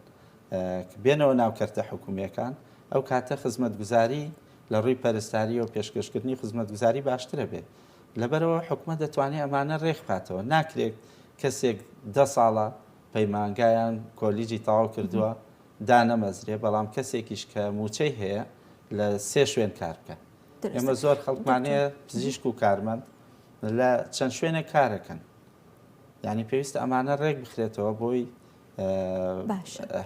بێنەوە ناو کەرتە حکومییەکان ئەو کاتە خزمەتگوزاری لە ڕووی پەرستاریەوە پێشکەشکردنی خزمەتگوزاری باشترە بێ لەبەرەوە حکومەت دەتوانێت ئەمانە ڕێکبخاتەوە ناکرێت کەسێک دە ساڵە پەیمانگایان کۆلیجی تەواو کردووە دانەمەزرێ بەڵام کەسێکیش کە موچەی هەیە لە سێ شوێن کار بکە ئێمە زۆر خەڵکمان هەیە پزیشک و کارمەند لە چەند شوێنێک کارەکەن یعنی پێویستە ئەمانە ڕێک بخرێتەوە بۆی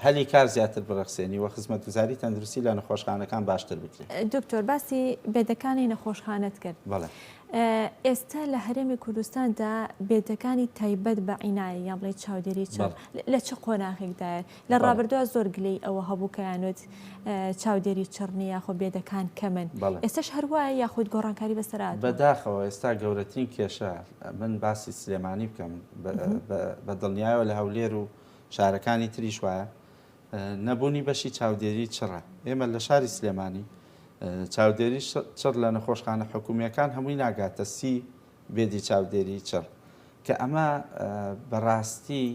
هەلی کار زیاتر بڕەخسێنی و خزمەتگوزاری تەندروستی لە نەخۆشخانەکان باشتر بکرێت. دکتۆر باسی بێدەکانی نەخۆشخانەت کرد. بەڵێ. ئێستا لە هەرێمی کوردستاندا bed ەکانی تایبەت بە عینایە یان بڵێ چاودێری چڕ لە چ قۆناغێکدایە؟ لە ڕابردووە زۆر گلەی ئەوە هەبوو کە یانوت چاودێری چڕ نییە یاخۆ bed ەکان کەمن، ئێستاش هەروایە یاخود گۆڕانکاری بەسەر هاتووە؟ بەداخەوە ئێستا گەورەترین کێشە من باسی سلێمانی بکەم بە دڵنیایەوە لە هەولێر و شارەکانی تریش وایە نەبوونی بەشی چاودێری چڕە. ئێمە لە شاری سلێمانی چاودێری چڕ لە نەخۆشخانە حکومییەکان هەمووی ناگاتە سی bed ی چاودێری چڕ کە ئەمە بەڕاستی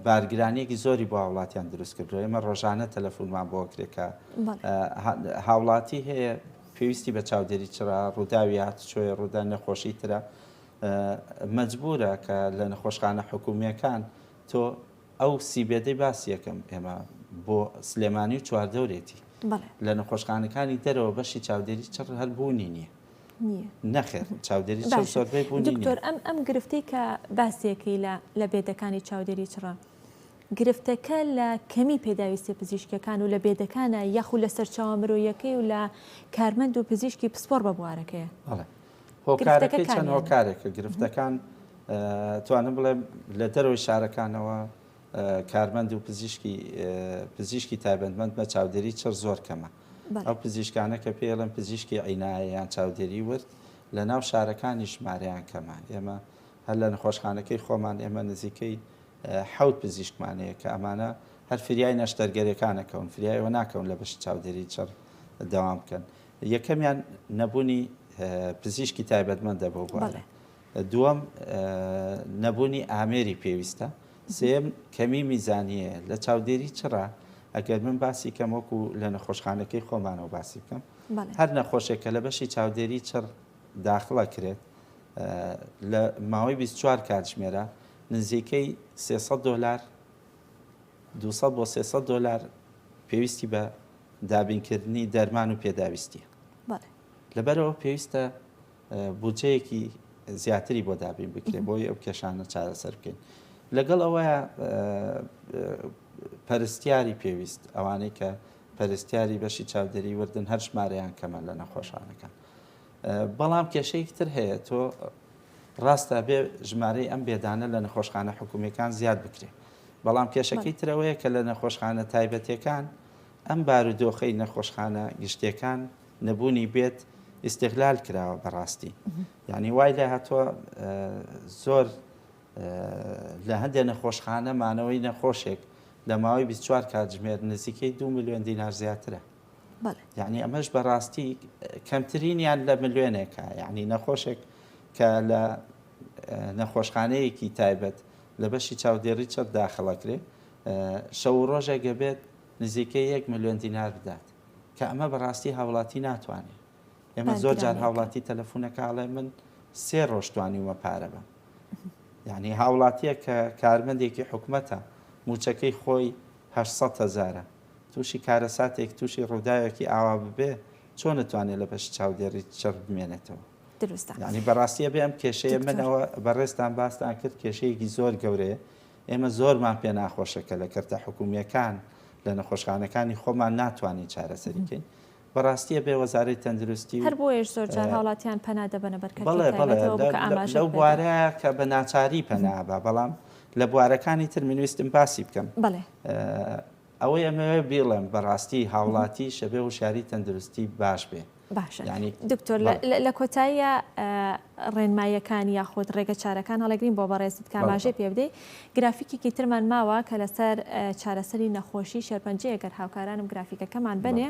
بارگرانیەکی زۆری بۆ هاوڵاتیان دروست کردووە. ئێمە ڕۆژانە تەلەفونمان بۆ کرێ کە هاوڵاتی هەیە پێویستی بە چاودێری چڕە، ڕووداوی هاتوچۆیە، ڕوودا نەخۆشی ترە، مەجبورە کە لە نەخۆشخانە حکومییەکان تۆ ئەو سی bed ەی باسی یەکەم ئێمە بۆ سلێمانی و چواردەورێتی لە نەخۆشخانەکانی دەرەوە بەشی چاودێری چڕ هەر بوونی نییە. نەخێر چاودێری چڕ زۆربەی بوونی نییە. دکتۆر ئەم ئەم گرفتەی کە باسیەکەی لە لە bed ەکانی چاودێری چڕە گرفتەکە لە کەمی پێداویستیە پزیشکیەکان و لە bed ەکانە یاخود لە سەرچاوە مرۆیەکەی و لە کارمەند و پزیشکی پسپۆڕ بە بوارەکەیە؟ بەڵێ هۆکارەکەی چەند هۆکارێکە گرفتەکان توانم بڵێم لە دەرەوەی شارەکانەوە کارمەند و پزیشکی پزیشکی تایبەتمەند بە چاودێری چڕ زۆر کەمە ئەو پزیشکانە کە پێڵێن پزیشکی عینایە یان چاودێری ورد لە ناو شارەکانی ژمارەیان کەمە ئێمە هەر لە نەخۆشخانەکەی خۆمان ئێمە نزیکەی حەوت پزیشکمان هەیە کە ئەمانە هەر فریای نەشتەرگەریەکانەکەون فریای ئەوە ناکەون لە بەشی چاودێری چڕ دەوام بکەن یەکەمیان نەبوونی پزیشکی تایبەتمەندە بەو بوارە. دووەم نەبوونی ئامێری پێویستە. سێیەم کەمی میزانیەیە لە چاودێری چڕە ئەگەر من باسی کەم وەکو لە نەخۆشخانەکەی خۆمانەوە باسی بکەم هەر نەخۆشێک کە لە بەشی چاودێری چڕ داخڵە کرێت لە ماوەی 24 کاتژمێرە نزیکەی 300 دۆلار 200 بۆ 300 دۆلار پێویستی بە دابینکردنی دەرمان و پێداویستیە. لەبەرئەوە پێویستە بودجەیەکی زیاتری بۆ دابین بکرێت بۆی ئەو کێشانە چارەسەر بکەین. لەگەڵ ئەوەیە پەرستیاری پێویست ئەوانەی کە پەرستیاری بەشی چاودێری وردن هەر ژمارەیان کەمە لە نەخۆشانەکان. بەڵام کێشەیەکی تر هەیە تۆ ڕاستە بێ ژمارەی ئەم بێدانە لە نەخۆشخانە حکومیەکان زیاد بکرێت بەڵام کێشەکەی ترەوەیە کە لە نەخۆشخانە تایبەتەکان ئەم بارودۆخەی نەخۆشخانە گشتیەکان نەبوونی بێت ئیستغلال کراوە بەڕاستی یعنی وای لێ هاتووە زۆر لە هەندێک نەخۆشخانە مانەوەی نەخۆشێک لە ماوەی 24 کاتژمێر نزیکەی دو ملیۆن دینار زیاترە یعنی ئەمەش بەڕاستی کەمترینیان لە ملیۆنێکە یعنی نەخۆشێک کە لە نەخۆشخانەیەکی تایبەت لە بەشی چاودێڕی چڕ داخڵەکرێ شەو و ڕۆژێک ئەبێت نزیکەی یەک ملیۆن دینار بدات کە ئەمە بەڕاستی هاوڵاتی ناتوانێت ئێمە زۆر جار هاوڵاتی تەلەفونەکە ئەڵێ من سێ ڕۆژ توانیومە پارە بەم یعنی هاوڵاتیە کە کارمەندێکی حکومەتە موچەکەی خۆی 800 هەزارە تووشی کارەساتێک تووشی ڕووداوێکی ئاوا ببێ چۆن نتوانێت لە بەش چاودێڕی چڕ بمێنێتەوە دروستە یعنی بەڕاستی ئەبێ ئەم کێشەیە منەوە بەڕێزتان باستان کرد کێشەیەکی زۆر گەورەیە ئێمە زۆرمان پێ ناخۆشە کە لە کەرتە حکومییەکان لە نەخۆشخانەکانی خۆمان ناتوانین چارەسەری کەین. بەڕاستی ئەبێ وەزارەی تەندروستی و هەر بۆیەش زۆر جار هاوڵاتیان پەنا دەبەنە بەر کەرتی بەڵێ بەڵێ تایبەتەوە بوو کە ئاماژەت لەو پێدا. بوارە کە بە ناچاری پەنا ئەبا بەڵام لە بوارەکانی تر من ویستم باسی بکەم. بەڵێ. ئەوەی ئەمەوێ بیڵێم بەڕاستی هاوڵاتیش ئەبێ هوشیاری تەندروستی باش بێ. باشە دکتۆر لە کۆتاییە ڕێنماییەکان یاخود ڕێگە چارەکان هەڵەگرین بۆ بەڕێزت کە ئاماژەی پێ بدەیت گرافیکێکی ترمان ماوە کە لەسەر چارەسەری نەخۆشی شێرپەنجەیە گەر هاوکارانم گرافیکەکەمان بنێ.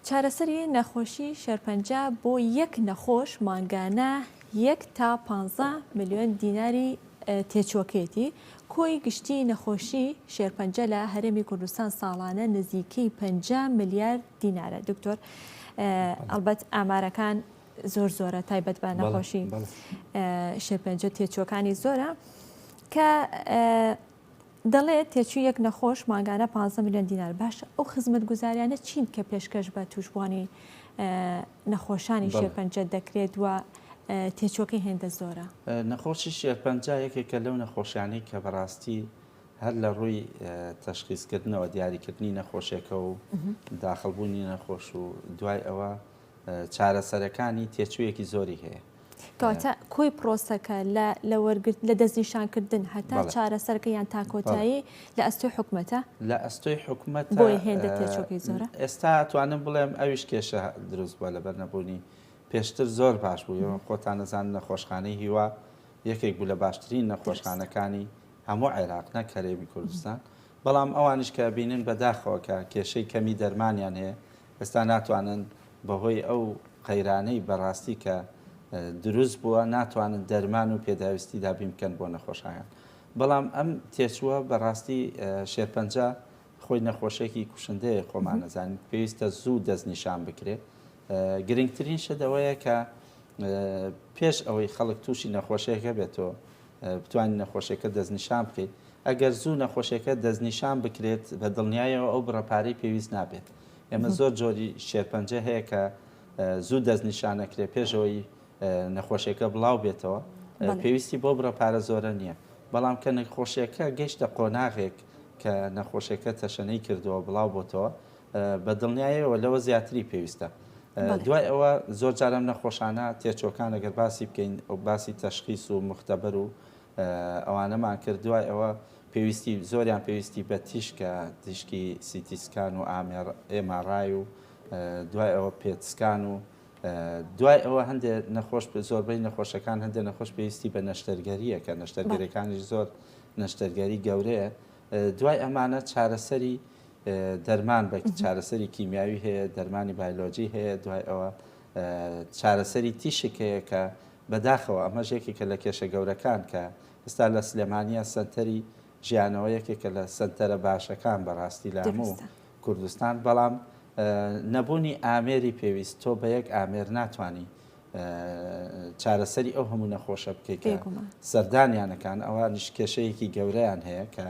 چارەسەری نەخۆشی شێرپەنجە بۆ یەک نەخۆش مانگانە یەک تا پانزە ملیۆن دیناری تێچووەکەیەتی، کۆی گشتی نەخۆشی شێرپەنجە لە هەرێمی کوردستان ساڵانە نزیکەی 50 ملیار دینارە. دکتۆر ئەڵبەت ئامارەکان زۆر زۆرە تایبەت بە نەخۆشی شێرپەنجە تێچووەکانی زۆرە کە دەڵێت، تێچووی یەک نەخۆش مانگانە 15 ملیۆن دینار، باشە ئەو خزمەتگوزاریانە چین کە پێشکەش بە تووشبووانی نەخۆشانی شێرپەنجە دەکرێت و تێچووەکەی هێندە زۆرە؟ نەخۆشی شێرپەنجە یەکێکە لەو نەخۆشیانەی کە بەڕاستی هەر لە ڕووی تەشخیسکردنەوە دیاریکردنی نەخۆشیەکە و داخڵبوونی نەخۆش و دوای ئەوە چارەسەرەکانی تێچوویەکی زۆری هەیە. کەواتە کۆی پرۆسەکە لە لە وەرگرت لە دەستنیشانکردن هەتا چارەسەرەکە یان تا کۆتایی لە ئەستۆی حکومەتە؟ لە ئەستۆی حکومەتە. بۆیە هێندە تێچووەکەی زۆرە؟ ئێستا ئەتوانم بڵێم ئەویش کێشە دروست بووە لەبەر نەبوونی پێشتر زۆر باش بوو ئێوە خۆتان ئەزانن نەخۆشخانەی هیوا یەکێک بوو لە باشترین نەخۆشخانەکانی هەموو عێراق نەک هەرێمی کوردستان بەڵام ئەوانیش کە بینن بەداخەوە کە کێشەی کەمی دەرمانیان هەیە ئێستا ناتوانن بەهۆی ئەو قەیرانەی بەڕاستی کە دروست بووە ناتوانن دەرمان و پێداویستی دابین بکەن بۆ نەخۆشەکان بەڵام ئەم تێچووە بەڕاستی شێرپەنجە خۆی نەخۆشێکی کوشندەیە خۆمان نەزانین پێویستە زوو دەستنیشان بکرێت گرنگترین شت ئەوەیە کە پێش ئەوەی خەڵک تووشی نەخۆشیەکە بێتەوە بتوانین نەخۆشیەکە دەستنیشان بکەیت ئەگەر زوو نەخۆشیەکە دەستنیشان بکرێت بە دڵنیایەوە ئەو بڕە پارەی پێویست نابێت ئێمە زۆر جۆری شێرپەنجە هەیە کە زوو دەستنیشان نەکرێت پێشەوەی نەخۆشیەکە بڵاو بێتەوە پێویستی بۆ بڕە پارە زۆرە نییە بەڵام کە نەخۆشیەکە گەشتە قۆناغێک کە نەخۆشیەکە تەشەنەی کردەوە بڵاو بۆتەوە بە دڵنیایەوە لەوە زیاتری پێویستە. دوای ئەوە زۆر جار ئەم نەخۆشانە تێچووەکان ئەگەر باسی بکەین باسی تەشخیس و موختەبەر و ئەوانەمان کرد دوای ئەوە پێویستی زۆریان پێویستی بە تیشکە تیشکی CT scan و ئامێر MRI و دوای ئەوە PET scan و دوای ئەوە هەندێک نەخۆش زۆربەی نەخۆشەکان هەندێک نەخۆش پێویستی بە نەشتەرگەریە کە نەشتەرگەریەکانیش زۆر نەشتەرگەری گەورەیە دوای ئەمانە چارەسەری دەرمان بە چارەسەری کیمیاوی هەیە، دەرمانی بایلۆجی هەیە، دوای ئەوە چارەسەری تیشک هەیە کە بەداخەوە ئەمەش یەکێکە لە کێشە گەورەکان کە ئێستا لە سلێمانیە سەنتەری ژیانەوە یەکێکە لە سەنتەرە باشەکان بەڕاستی لە هەموو کوردستان بەڵام نەبوونی ئامێری پێویست تۆ بە یەک ئامێر ناتوانانی چارەسەری ئەو هەموو نەخۆشە بکەیت کە سەردانیانەکان ئەوانیش کێشەیەکی گەورەیان هەیە کە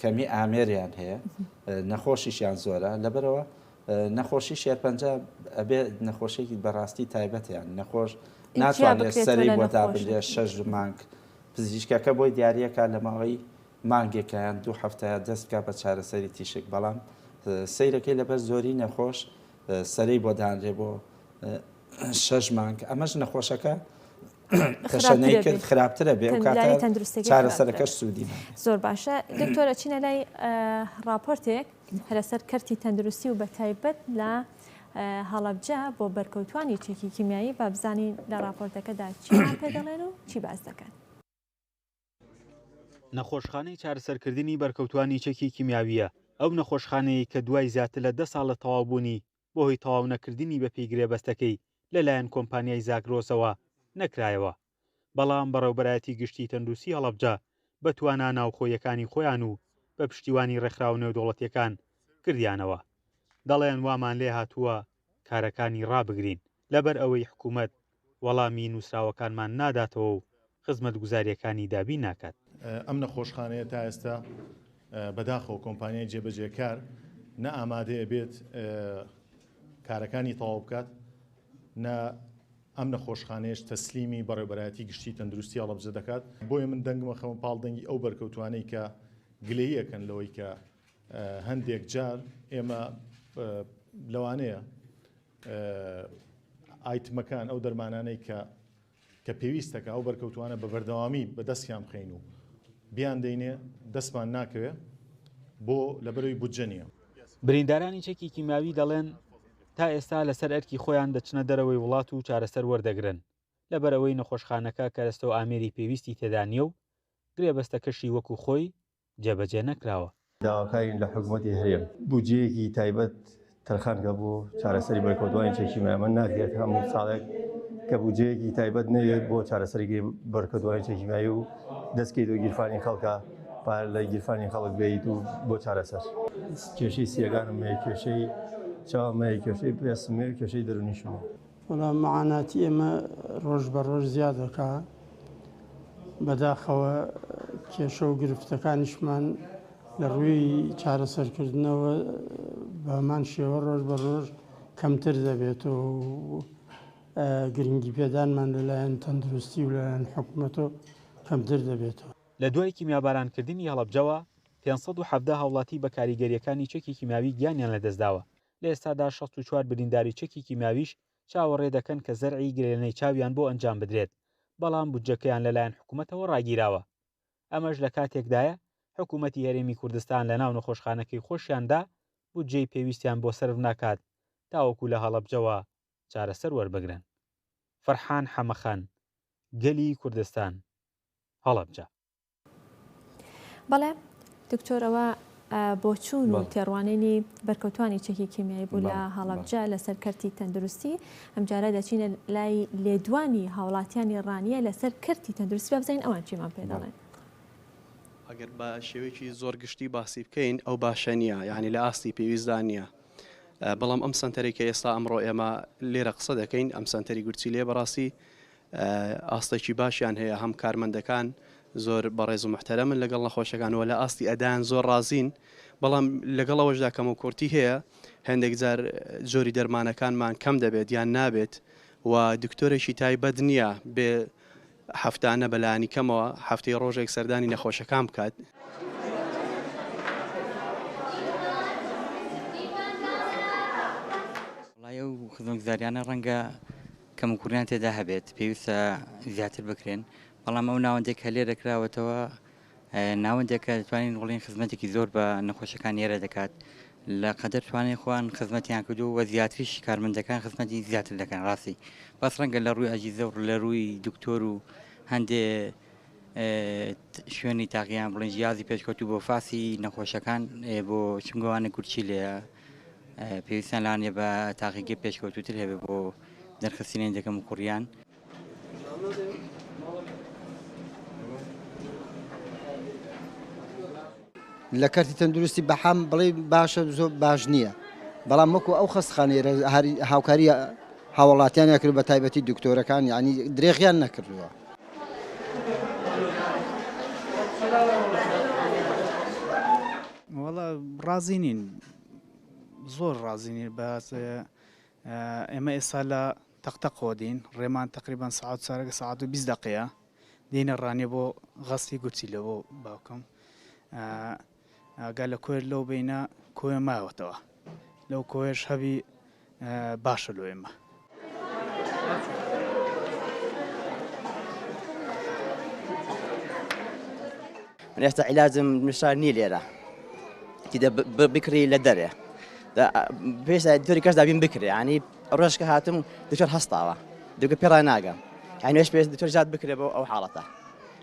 کەمی ئامێریان هەیە نەخۆشیشیان زۆرە لەبەرەوە نەخۆشی شێرپەنجە ئەبێ نەخۆشیێکی بەڕاستی تایبەتیان نەخۆش ناتوانێت سەری بۆ دابنرێ شەش مانگ پزیشکەکە بۆی دیارەکە لە ماوەی مانگێکیان دوو هەفتەیە دەست بکە بە چارەسەری تیشک بەڵام سیرەکەی لەبەر زۆری نەخۆش سەرەی بۆ دانرێ بۆ شەش مانگ ئەمەش نەخۆشەکە تەشەنەی کرد خراپترە بێ ئەو کاتە چارەسەرەکەش سوودی نابێت. زۆر باشە دکتۆر ئەچینە لای ڕاپۆرتێک لەسەر کەرتی تەندروستی و بەتایبەت لە هەڵەبجە بۆ بەرکەوتوانی چەکی کیمیایی با بزانین لە ڕاپۆرتەکەدا چیمان پێ دەڵێن و چی باس دەکەن. نەخۆشخانەی چارەسەرکردنی بەرکەوتوانی چەکی کیمیاوییە، ئەو نەخۆشخانەیەی کە دوای زیاتر لە دە ساڵ لە تەواوبوونی بەهۆی تەواو نەکردنی بەپێی گرێبەستەکەی لەلایەن کۆمپانیای زاگرۆسەوە نەکرایەوە، بەڵام بەڕێوبەرایەتی گشتی تەندروستی هەڵەبجە بە توانا ناوخۆییەکانی خۆیان و بە پشتیوانی ڕێکخراوە نێودەوڵەتییەکان کردیانەوە. دەڵێن وامان لێهاتووە کارەکانی ڕابگرین لەبەر ئەوەی حکومەت وەڵامی نووسراوەکانمان ناداتەوە و خزمەتگوزارییەکانی دابین ناکات. ئەم نەخۆشخانەیە تا ئێستا بەداخەوە کۆمپانیای جێبەجێکار نە ئامادەیە بێت کارەکانی تەواو بکات نە ئەم نەخۆشخانەیەش تەسلیمی بەڕێوبەرایەتی گشتی تەندروستی هەڵەبجە دەکات بۆیە من دەنگمە خەمە پاڵ دەنگی ئەو بەرکەوتوانەی کە گلەییەکەن لەوەی کە هەندێک جار ئێمە لەوانەیە ئایتمەکان ئەو دەرمانانەی کە کە پێویستە کە ئەو بەرکەوتوانە بە بەردەوامی بە دەستیان بخەین و بیان دەینێ دەستمان ناکەوێ بۆ لەبەرەوەی بودجە نییە. بریندارانی چەکی کیمیاوی دەڵێن، تا ئێستا لەسەر ئەرکی خۆیان دەچنە دەرەوەی وڵات و چارەسەر وەردەگرن، لەبەرئەوەی نەخۆشخانەکە کەرەستە و ئامێری پێویستی تێدا نییە و گرێبەستەکەشی وەکو خۆی جێبەجێ نەکراوە. داواکارین لە حکومەتی هەرێم بودجەیەکی تایبەت تەرخان کە بۆ چارەسەری بەرکەوتوانی چەکی کیمیایی ناکرێت هەموو ساڵێک کە بودجەیەکی تایبەت نەوێت بۆ چارەسەری بەرکەوتوانی چەکی کیمیایی و دەستکەیت و گیرفانی خەڵکە پارە لە گیرفانی خەڵک بێیت و بۆ چارەسەر. کێشەی سیەکانم هەیە، کێشەی چاوم هەیە، کێشەی پێستم هەیە و کێشەی دەروونیشم هەیە. وەڵا معاناتی ئێمە ڕۆژ بە ڕۆژ زیاد دەکا بەداخەوە کێشە و گرفتەکانیشمان لە ڕووی چارەسەرکردنەوە بە هەمان شێوە ڕۆژ بە ڕۆژ کەمتر دەبێت و گرنگی پێدانمان لەلایەن تەندروستی و لەلایەن حکومەتەوە کەمتر دەبێتەوە. لە دوای کیمیابارانکردنی هەڵەبجەوە، 517 هاوڵاتی بە کاریگەرییەکانی چەکی کیمیاوی گیانیان لەدەستداوە، لە ئێستادا 64 برینداری چەکی کیمیاویش چاوەڕێ دەکەن کە زەرعی گرێلەنەی چاویان بۆ ئەنجام بدرێت، بەڵام بودجەکەیان لەلایەن حکومەتەوە ڕاگیراوە. ئەمەش لە کاتێکدایە حکومەتی هەرێمی کوردستان لەناو نەخۆشخانەکەی خۆشیاندا بودجەی پێویستیان بۆ سەرف ناکات تاوەکو لە هەڵەبجەوە چارەسەر وەربگرن. فەرحان حەمەخان، گەلی کوردستان، هەڵەبجە. بەڵێ دکتۆر ئەوە بۆچوون و تێڕوانینی بەرکەوتوانی چەکی کیمیایی بوو لە هەڵەبجە لەسەر کەرتی تەندروستی ئەمجارە دەچینە لای لێدوانی هاوڵاتیانی ڕانیە لەسەر کەرتی تەندروستی با بزانین ئەوان چیمان پێ دەڵێن. ئەگەر بە شێوەیەکی زۆر گشتی باسی بکەین ئەو باشە نییە یعنی لە ئاستی پێویستدا نییە بەڵام ئەم سەنتەرێک کە ئێستا ئەمڕۆ ئێمە لێرە قسە دەکەین ئەم سەنتەری گورچی لێ بەڕاستی ئاستێکی باشیان هەیە هەم کارمەندەکان زۆر بەڕێز و محتەرەمن لەگەڵ نەخۆشەکان وە لە ئاستی ئەدایان زۆر ڕازین بەڵام لەگەڵ ئەوەشدا کەموکورتی هەیە هەندێک جار جۆری دەرمانەکانمان کەم دەبێت یان نابێت و دکتۆرێکی تایبەت نییە بێ هەفتانە بەلانی کەمەوە هەفتەی ڕۆژێک سەردانی نەخۆشەکان بکات. وەڵای ئەو خزمەتگوزاریانە ڕەنگە کەموکوڕیان تێدا هەبێت پێویستە زیاتر بکرێن بەڵام ئەو ناوەندێک کە لێرە کراوەتەوە ناوەندێکە دەتوانین بڵێین خزمەتێکی زۆر بە نەخۆشەکان ئێرە دەکات لە قەدەر توانای خۆیان خزمەتیان کردو و زیاتریش کارمەندەکان خزمەتی زیاتر دەکەن ڕاستی بەس ڕەنگە لە ڕووی ئەجیزە و لە ڕووی دکتۆر و هەندێ شوێنی تاقییان بڵێن جیازی پێشکەوتوو بۆ فاسی نەخۆشەکان بۆ چونگەوانە گورچی لێیە پێویستیان لەوانەیە بە تاقیگەی پێشکەوتووتر هەبێت بۆ دەرخستنی هەندێک کەموکوڕییان. لە کەرتی تەندروستی بەحام بڵێ باشە زۆر باش نییە بەڵام وەکو ئەو خەستخانەیە هاوکاری هاوڵاتیانیان کرد بە تایبەتی دکتۆرەکان یعنی درێغیان نەکردووە. وەڵا ڕازی نین زۆر ڕازی نین بەس ئێمە ئێستا لە تەقتەقەوە دێین ڕێمان تقریبان سەعات چارەکە سەعات و 20 دقەیە دێنە ڕانیە بۆ غەستی گورچی لە بۆ باوکم ئەگەر لە کۆیە لەو بینە کۆیە ماوەتەوە لەو کۆیەش هەبی باشە لۆ ئێمە. من ئێستا عیلاجم نووسرا نییە لێرە تیدە بکڕی لە دەرێ پێش دکتۆری کەس دابین بکرێ ینی ڕۆژ کە هاتم دکتۆر هەستاوە دکتۆر پێ ڕاناگەم یعنی ئێش پێش دکتۆر زیاد بکرێ بۆ ئەو حاڵەتە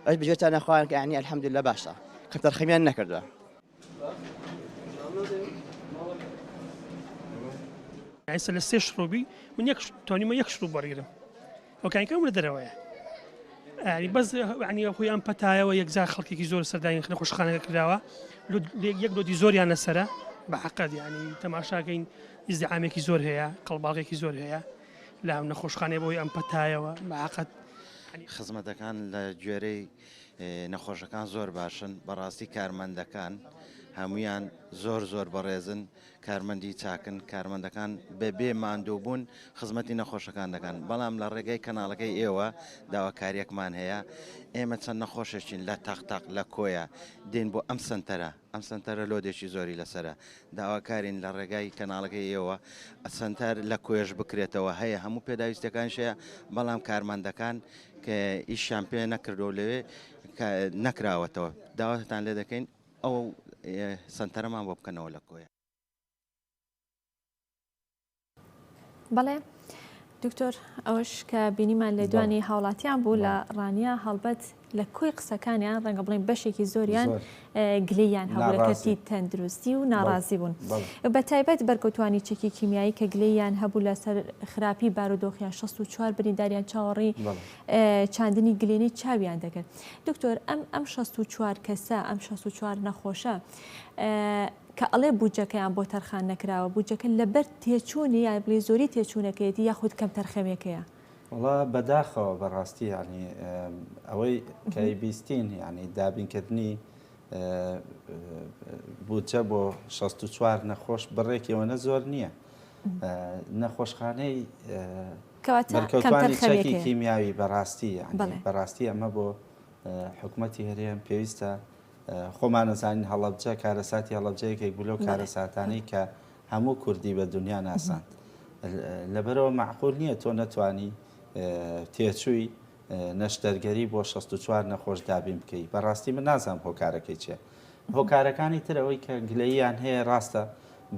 ئەش بجێتانە خوان کە ینی الحمدلله باشە کەمتەرخەمیان نەکردووە ئێستا لە سێ شڕوبی من یەک توانیمە یەک شڕوب وەرگرم ئەوکانەکەم لە دەرەوەیە ینی بەس ینی خۆی ئەم پەتایەوە یەکجار خەڵکێکی زۆر سەردانی نەخۆشخانەکە کراوە یەک لۆدی زۆریان لەسرە بە حقەت ینی تەماشاکەین ئیزدیحامێکی زۆر هەیە قەڵباڵێکی زۆر هەیە لە نەخۆشخانەیە بۆی ئەم پەتایەوە بە حقەت خزمەتەکان لە گوێرەی نەخۆشەکان زۆر باشن بەڕاستی کارمەندەکان هەمویان زۆر زۆر بەڕێزن کارمەندی چاکن کارمەندەکان بەبێ ماندووبوون خزمەتی نەخۆشەکان دەکەن بەڵام لە ڕێگەی کەناڵەکەی ئێوە داواکاریەکمان هەیە ئێمە چەند نەخۆشێکین لە تەق تەق لە کۆیە دێن بۆ ئەم سنتەرە ئەم سنتەرە لۆدێکی زۆری لەسرە داواکارین لە ڕێگای کەناڵەکەی ئێوە سنتەر لە کۆیەش بکرێتەوە هەیە هەموو پێداویستەکانش هەیە بەڵام کارمەندەکان کە ئیشیان پێ نەکردو لەوێ نەکراوەتەوە داواتان لێ دەکەین ئەو سەنتەرەمان بۆ بکەنەوە لە کۆیە. بەڵێ دکتۆر ئەوەش کە بینیمان لێدوانی هاوڵاتیان بوو لە ڕانیە هەڵبەت لە کۆی قسەکانیان ڕەنگە بڵێن بەشێکی زۆریان گلەییان هەبوو لە کەرتی تەندروستی و ناڕازی بوون بە تایبەت بەرکەوتوانی چەکی کیمیایی کە گلەییان هەبوو لەسەر خراپی بارودۆخیان 64 برینداریان چاوەڕێی چاندنی گلێنەی چاویان دەکرد دکتۆر ئەم ئەم 64 کەسە ئەم 64 نەخۆشە کە ئەڵێ بودجەکەیان بۆ تەرخان نەکراوە بودجەکە لەبەر تێچوونی یان بڵێ زۆری تێچوونەکەیەتی یاخود کەمتەرخەمیەکەیە؟ وەڵا بەداخەوە بەڕاستی یعنی ئەوەی کە بیستین یعنی دابینکردنی بودجە بۆ 64 نەخۆش بڕێکی ئەوەنە زۆر نییە نەخۆشخانەی بەرکەوتوانی چەکی کیمیاوی بەڕاستی یعنی بەڕاستی ئەمە بۆ. حکومەتی هەرێم پێویستە خۆمان ئەزانین هەڵەبجە کارەساتی هەڵەبجە یەکێک بوو لەو کارەساتانەی کە هەموو کوردی بە دنیا ناساند. لەبەرئەوە مەعقول نییە تۆ نەتوانی تێچووی نەشتەرگەری بۆ 64 نەخۆش دابین بکەی. بەڕاستی من نازانم هۆکارەکەی چییە. هۆکارەکانی تر ئەوەی کە گلەییان هەیە ڕاستە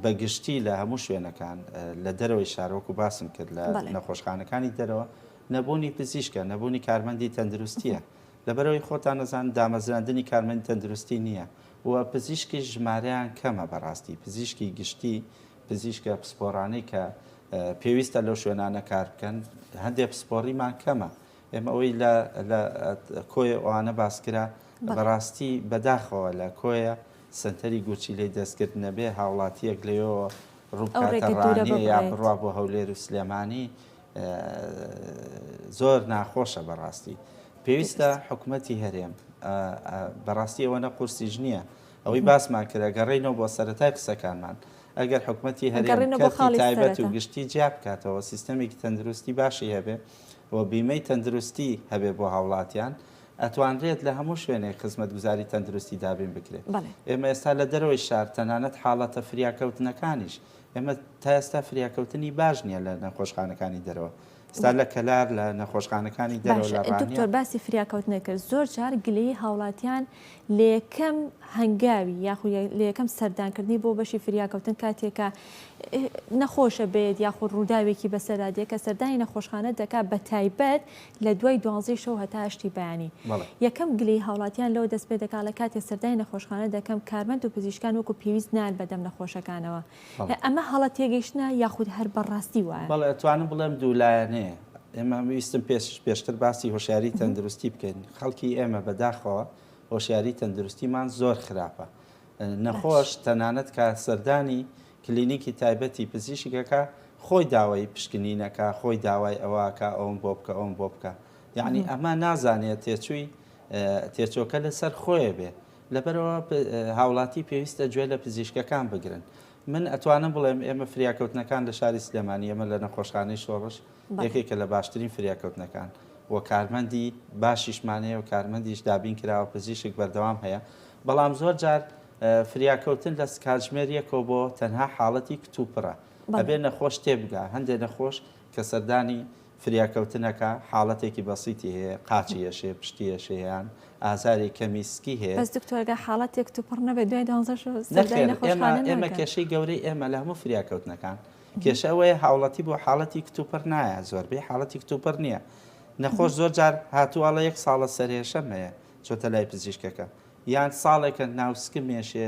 بە گشتی لە هەموو شوێنەکان لە دەرەوەی شار وەکو باسم کرد لە نەخۆشخانەکانی دەرەوە نەبوونی پزیشکە، نەبوونی کارمەندی تەندروستییە. لەبەرئەوەی خۆتان ئەزانن دامەزراندنی کارمەندی تەندروستی نییە و پزیشکیش ژمارەیان کەمە بەڕاستی پزیشکی گشتی پزیشکە پسپۆڕانەی کە پێویستە لەو شوێنانە کار بکەن هەندێک پسپۆڕیمان کەمە ئێمە ئەوەی لە لە کۆیە ئەوانە باس کرا بەڕاستی بەداخەوە لە کۆیە سەنتەری گورچیلەی دەستکرد نەبێ هاوڵاتیەک لەوێوە ڕووبکاتە ڕانیە یا بڕوا بۆ هەولێر و سلێمانی زۆر ناخۆشە بەڕاستی پێویستە حکومەتی هەرێم بەڕاستی ئەوەنە قورسیش نییە ئەوەی باسمان کرد گەڕێینەوە بۆ سەرەتای قسەکانمان ئەگەر حکومەتی هەرێم کەرتی تایبەت و گشتی جیا بکاتەوە سیستەمێکی تەندروستی باشی هەبێ و بیمەی تەندروستی هەبێ بۆ هاوڵاتیان ئەتوانرێت لە هەموو شوێنێک خزمەتگوزاری تەندروستی دابین بکرێت ئێمە ئێستا لە دەرەوەی شار تەنانەت حاڵەتە فریاکەوتنەکانیش ئێمە تا ئێستا فریاکەوتنی باش نییە لە نەخۆشخانەکانی دەرەوە. ئێستا لە کەلار لە نەخۆشخانەکانی دەرەوە باشە لە ڕانیە. دکتۆر باسی فریاکەوتنت کرد زۆر جار گلەیی هاوڵاتیان لە یەکەم هەنگاوی یاخود لە یەکەم سەردانکردنی بۆ بەشی فریاکەوتن کاتێک کە نەخۆشە بێت یاخود ڕووداوێکی بەسەردا دێت کە سەردانی نەخۆشخانە دەکات بە تایبەت لە دوای دوانزەی شەو هەتا هەشتی بەیانی یەکەم گلەیی هاوڵاتیان لەوە دەست پێ دەکات ئەڵێ کاتێ سەردانی نەخۆشخانە دەکەم کارمەند و پزیشکان وەکو پێویست نایەن بەدەم نەخۆشەکانەوە ئەمە هەڵە تێگەیشتنە یاخود هەر بەڕاستی وایە؟ بەڵێ ئەتوانم بڵێم دوولایەنەیە. ئێمە ویستم پێش پێشتر باسی هۆشیاری تەندروستی بکەین. خەڵکی ئێمە بەداخەوە هۆشیاری تەندروستیمان زۆر خراپە. نەخۆش تەنانەت کە سەردانی کلینیکی تایبەتی پزیشک ئەکا خۆی داوای پشکنین ئەکا خۆی داوای ئەوە ئەکا ئەوم بۆ بکە ئەوم بۆ بکە یەعنی ئەمە نازانێ تێچووی تێچۆکە لەسەر خۆیە بێ لەبەرئەوە هاوڵاتی پێویستە گوێ لە پزیشکەکان بگرن. من ئەتوانم بڵێم ئێمە فریاکەوتنەکان لە شاری سلێمانی ئێمە لە نەخۆشخانەی شۆڕش یەکێکە لە باشترین فریاکەوتنەکان و کارمەندی باشیشمان هەیە و کارمەندیش دابین کراوە پزیشک بەردەوام هەیە بەڵام زۆر جار فریاکەوتن لە کاتژمێر یەکەوە بۆ تەنها حاڵەتی کتوپڕە ئەبێ نەخۆش تێبگا هەندێ نەخۆش کە سەردانی فریاکەوتنەکە حاڵەتێکی بەسیتی هەیە، قاچی ئێشێ، پشتی ئێشێ یان ئازاری کەمی سکی هەیە. بەس دکتۆر گەر حاڵەتێک کتوپڕ نەبێت دوای دوانزە شەو سەردانی نەخێر ئێمە نەخۆشخانە ئێمە ناکەن. کێشەی گەورەی ئێمە لە هەموو فریاکەوتنەکان کێشە ئەوەیە هاوڵاتی بۆ حاڵەتی کتوپڕ نایە زۆربەی حاڵەتی کتوپڕ نییە نەخۆش زۆر جار هاتووە ئەڵێ یەک ساڵە سەرئێشەم هەیە چۆتە لای پزیشکەکە یان ساڵێکە ناوسکم ئێشێ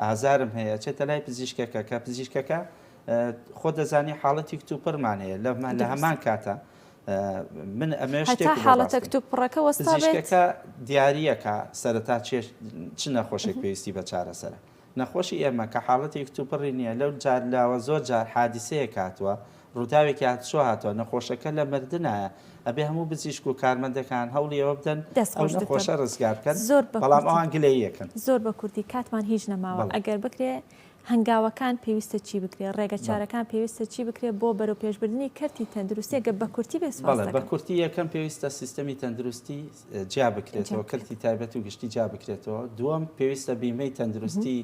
ئازارم هەیە ئەچێتە لای پزیشکەکە کە پزیشکەکە خۆ دەزانی حاڵەتی کتوپڕمان هەیە لە هەمان کاتە من ئەمێ شتێک حاڵەتە کتوپڕەکە وەستا بێت پزیشکەکە دیاریەکە سەرەتا چێ چ نەخۆشێک پێویستی بە چارەسەرە نەخۆشی ئێمە کە حاڵەتی کتوپڕی نییە لەو جار لاوە زۆر جار حادیسەیەک هاتووە ڕووداوێکی هاتوچۆ هاتووە، نەخۆشەکە لە مردنایە، ئەبێ هەموو بزیشک و کارمەندەکان هەوڵی ئەوە بدەن دەست ئەو خۆش دکتۆر. نەخۆشە ڕزگار بکەن، زۆر بە بەڵام کورتی. ئەوان گلەیی ئەکەن. زۆر بە کورتی کاتمان هیچ نەماوە بەڵێ. ئەگەر بکرێ هەنگاوەکان پێویستە چی بکرێ ڕێگە بەڵێ. چارەکان پێویستە چی بکرێ بۆ بەرەو پێشبردنی کەرتی تەندروستی ئەگەر بە کورتی بێ سوپاس بەڵێ بە دەکەم. کورتی یەکەم پێویستە سیستەمی تەندروستی جیا جیا بکرێتەوە، بکرێت. کەرتی تایبەت و گشتی جیا بکرێتەوە، دووەم پێویستە بیمەی تەندروستی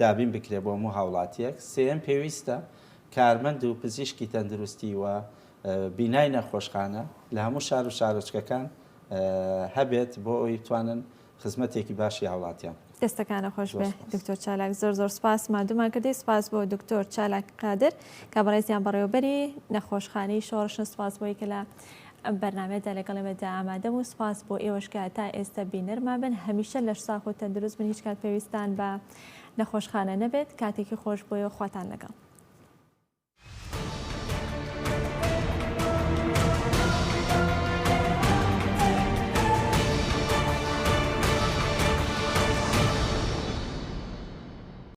دابین بکرێت بۆ هەموو هاوڵاتییەک، سێیەم پێویستە کارمەند و پزیشکی تەندروستی و بینای نەخۆشخانە لە هەموو شار و شارۆچکەکان هەبێت بۆ ئەوەی بتوانن خزمەتێکی باشی هاوڵاتیان بکەن. دەستەکانت خۆش زۆر بێ سوپاس. دکتۆر چالاک زۆر زۆر سوپاس ماندوومان کردی سوپاس بۆ دکتۆر چالاک قادر کە بەڕێزیان بەڕێوەبەری نەخۆشخانەی شۆڕشن سوپاس بۆی کە لە ئەم بەرنامەیەدا لەگەڵ ئێمەدا ئامادە بوون سوپاس بۆ ئێوەش کە تا ئێستا بینەرمان بن هەمیشە لەش ساغ و تەندروست بن هیچ کات پێویستان بە نەخۆشخانە نەبێت کاتێکی خۆش بۆ ئێوە خواتان لەگەڵ.